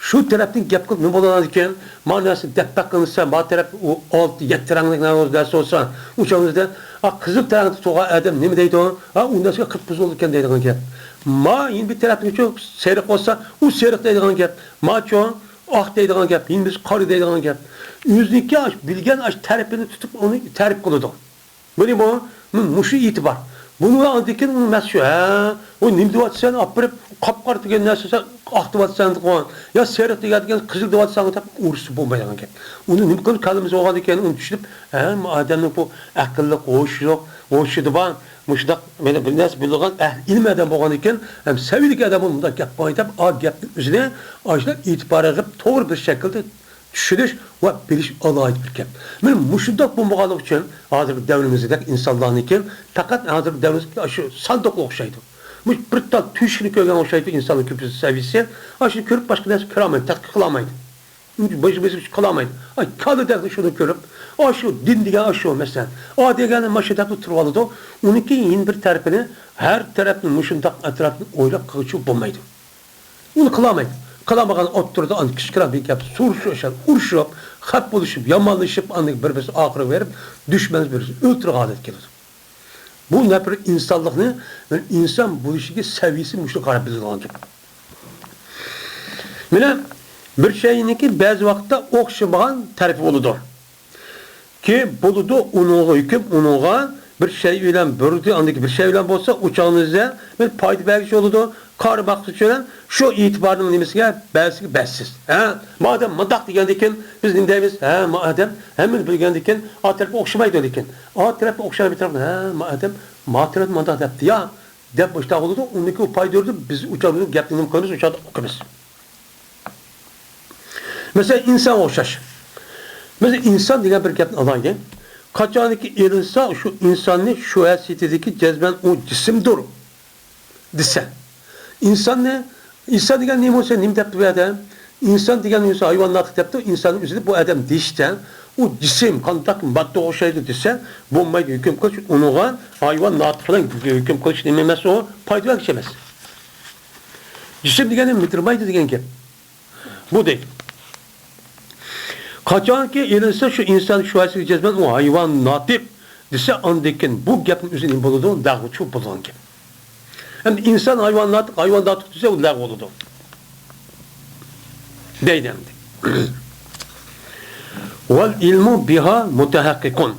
شۇ تەرەپتىن گەپ قىلىپ نېمە بولىدىكەن؟ ما نەرسە دەپ بەك قىلىنسا، ما تەرەپ ئۇ ئالتە، يەتتە رەڭلىك نەرسە بولسا، ئۇ چاغدا، ئا، قىزىل تەرەپتە تۇرغان ئادەم نېمە دەيدۇ؟ ئا، ئۇ نەرسىگە قىپقىزىل بولىدىكەن دەيدىغان گەپ. ما يەنە بىر تەرەپتىنچۇ سېرىق بولسا، ئۇ سېرىق دەيدىغان گەپ. ماچۇ ئاق دەيدىغان گەپ، يەنە بىرسى قارا دەيدىغان گەپ. ئۆزىنىڭكى ئاش-، بىلگەن ئاش تەرىپىنى تۇتۇپ ئۇنى تەرىپ قىلىدۇ. بۇنى بۇ، مۇ-، مۇشۇ ئېتىبار. بۇنى ئاندىن كېيىن ئۇنى مەس شۇ، ھە، ئۇ نېمە دەۋاتىسەن، ئاپىرىپ، قاپقارا دېگەن نەرسە سەن ئاق دەۋاتىسەن، يا سېرىق دېگەن، دېگەن قىزىل دەۋاتىسەن دەپ ئۇرۇشسا بولمايدىغان گەپ. ئۇنى نېمە قىلىپ كاللىمىز بولغاندىن كېيىن ئۇنى چۈشىنىپ، ھە، ئادەمنىڭ بۇ ئەقىللىق، ھوشلۇق، ھوشىدا بار، مۇشۇنداق مانا بىر نەرسە بىلىدىغان ئەھلى ئىلىم ئادەم بولغاندىن كېيىن، ھەم سەۋىيىلىك ئادەم بولۇپ مۇنداق گەپ قىلماي دەپ، ئا گەپنى ئۆزىنى ئاشۇنداق ئېتىبار قىلىپ توغرا بىر شەكىلدە چۈشىنىش ۋە بىلىش ئالاھىدە بىر گەپ. مانا مۇشۇنداق بولمىغانلىقى ئۈچۈن ھازىرقى دەۋرىمىزدەك ئىنسانلارنىڭكى پەقەت ھازىرقى دەۋرىمىزدىكى ئاشۇ ساندۇققا ئوخشايدۇ. مۇشۇ بىر تال تۆشۈكنى كۆرگەن ئوخشايدۇ ئىنساننىڭ كۆپىنچە سەۋىيىسى. ئاشۇنى كۆرۈپ باشقا نەرسە كۆرەلمەيدۇ، تەتقىق قىلالمايدۇ. بېشى بېشى قىلالمايدۇ. ئاي، كالىدەك شۇنى كۆرۈپ، ئاشۇ دىن دېگەن ئاشۇ مەسىلەن. ئا دېگەننى ماشۇ دەپلا تۇرۇۋالىدۇ. ئۇنىڭكى يەنە بىر تەرىپىنى، ھەر تەرەپنى مۇشۇنداق ئەتراپنى ئويلاپ قىلغۇچە بولمايدۇ. ئۇنى قىلالمايدۇ. قىلالمىغان ئوتتۇرىدا ئاندىن كىچىككىنە بىر گەپ سورىشىپ، ئۇرۇشۇپ، خەپ بولۇشۇپ، يامانلىشىپ، ئاندىن بىر-بىرسى ئاخىرىغا بېرىپ، دۈشمەن بىر-بىرسىنى ئۆلتۈرگەن ھالەتكە كېلىدۇ. بۇ نەپىر ئىنسانلىقنى، بىر ئىنسان بولۇشىدىكى سەۋىيىسى مۇشۇ قاراپ بىلىدىغان گەپ. مانا بىر شەينىڭكى بەزى ۋاقىتتا ئوخشىمىغان تەرىپى بولىدۇ. كى بولىدۇ، ئۇنىڭغا ھۆكۈم، ئۇنىڭغا بىر شەي بىلەن بىردى، ئاندىكى بىر شەي بىلەن بولسا، ئۇ چاغنىڭدا بىر پايدا بەرگۈچى بولىدۇ، قارا باققۇچى بىلەن شۇ ئېتىبارنىڭ نېمىسىگە بەرسىگە بەرسىز. ھە، مادەم مۇنداق دېگەندىكىن، بىز نېمە دەيمىز؟ ھە، مادەم ھەممىنى بىلگەندىكىن، ئا تەرەپ ئوخشىمايدۇ، لېكىن ئا تەرەپنى ئوخشايدۇ، بىر تەرەپنى، ھە، مادەم ما تەرەپ مۇنداق دەپتۇ يا، دەپ مۇشۇنداق بولىدۇ، ئۇنىڭكى ئۇ پايدا بېرىدۇ، بىز ئۇ چاغدا گەپنى نېمە قىلىمىز، ئۇ چاغدا ئۇقىمىز. مەسىلەن، ئىنسانغا ئوخشاش. مەسىلەن، ئىنسان دېگەن بىر گەپنى ئالايلى. قاچانكى ئېلىنسا، شۇ ئىنساننى شۇ ھەسىيىتىدىكى جەزمەن ئۇ جىسىمدۇر دېسە. ئىنساننى، ئىنسان دېگەن نېمە بولسا، نېمە دەپتۇ بۇ يەردە؟ ئىنسان دېگەن بولسا ھايۋان ناتىق دەپتۇ، ئىنساننى ئۆزىدە بۇ ئادەم دېيىشتە، ئۇ جىسىم، قانداق ماددىغا ئوخشايدۇ دېسە، بولمايدۇ، ھۆكۈم قىلىش ئۇنىڭغا ھايۋان ناتىق بىلەن ھۆكۈم قىلىش نېمە ئەمەس ئۇ؟ پايدا بەرگۈچى ئەمەس. جىسىم دېگەننى مىدىرمايدۇ دېگەن گەپ. بۇ دەيدۇ. قاچانكى ئېلىنسا شۇ ئىنسان شۇ ھەسىگە جەزمەن ئۇ ھايۋان ناتىق دېسە، ئاندىن كېيىن بۇ گەپنىڭ ئۆزى نېمە بولىدۇ؟ لەغۋۇ چۈشۈپ بولىدىغان گەپ. ئەمدى ئىنسان ھايۋان ناتىق، ھايۋان ناتىق دېسە، ئۇ لەغۋۇ بولىدۇ. دەيدۇ ئەمدى. ۋەل ئىلمۇ بىھا مۇتەھەققىقۇن.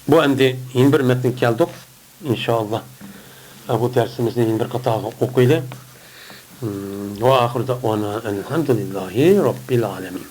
بۇ ئەمدى يەنە بىر مەتنگە كەلدۇق. ئىنشائاللا، بۇ دەرسىمىزنى يەنە بىر قاتارغا ئوقۇيلى. ۋە ئاخىر دەئۋانا ئەلھەمدۇلىللاھى رەببىل ئالەمىن.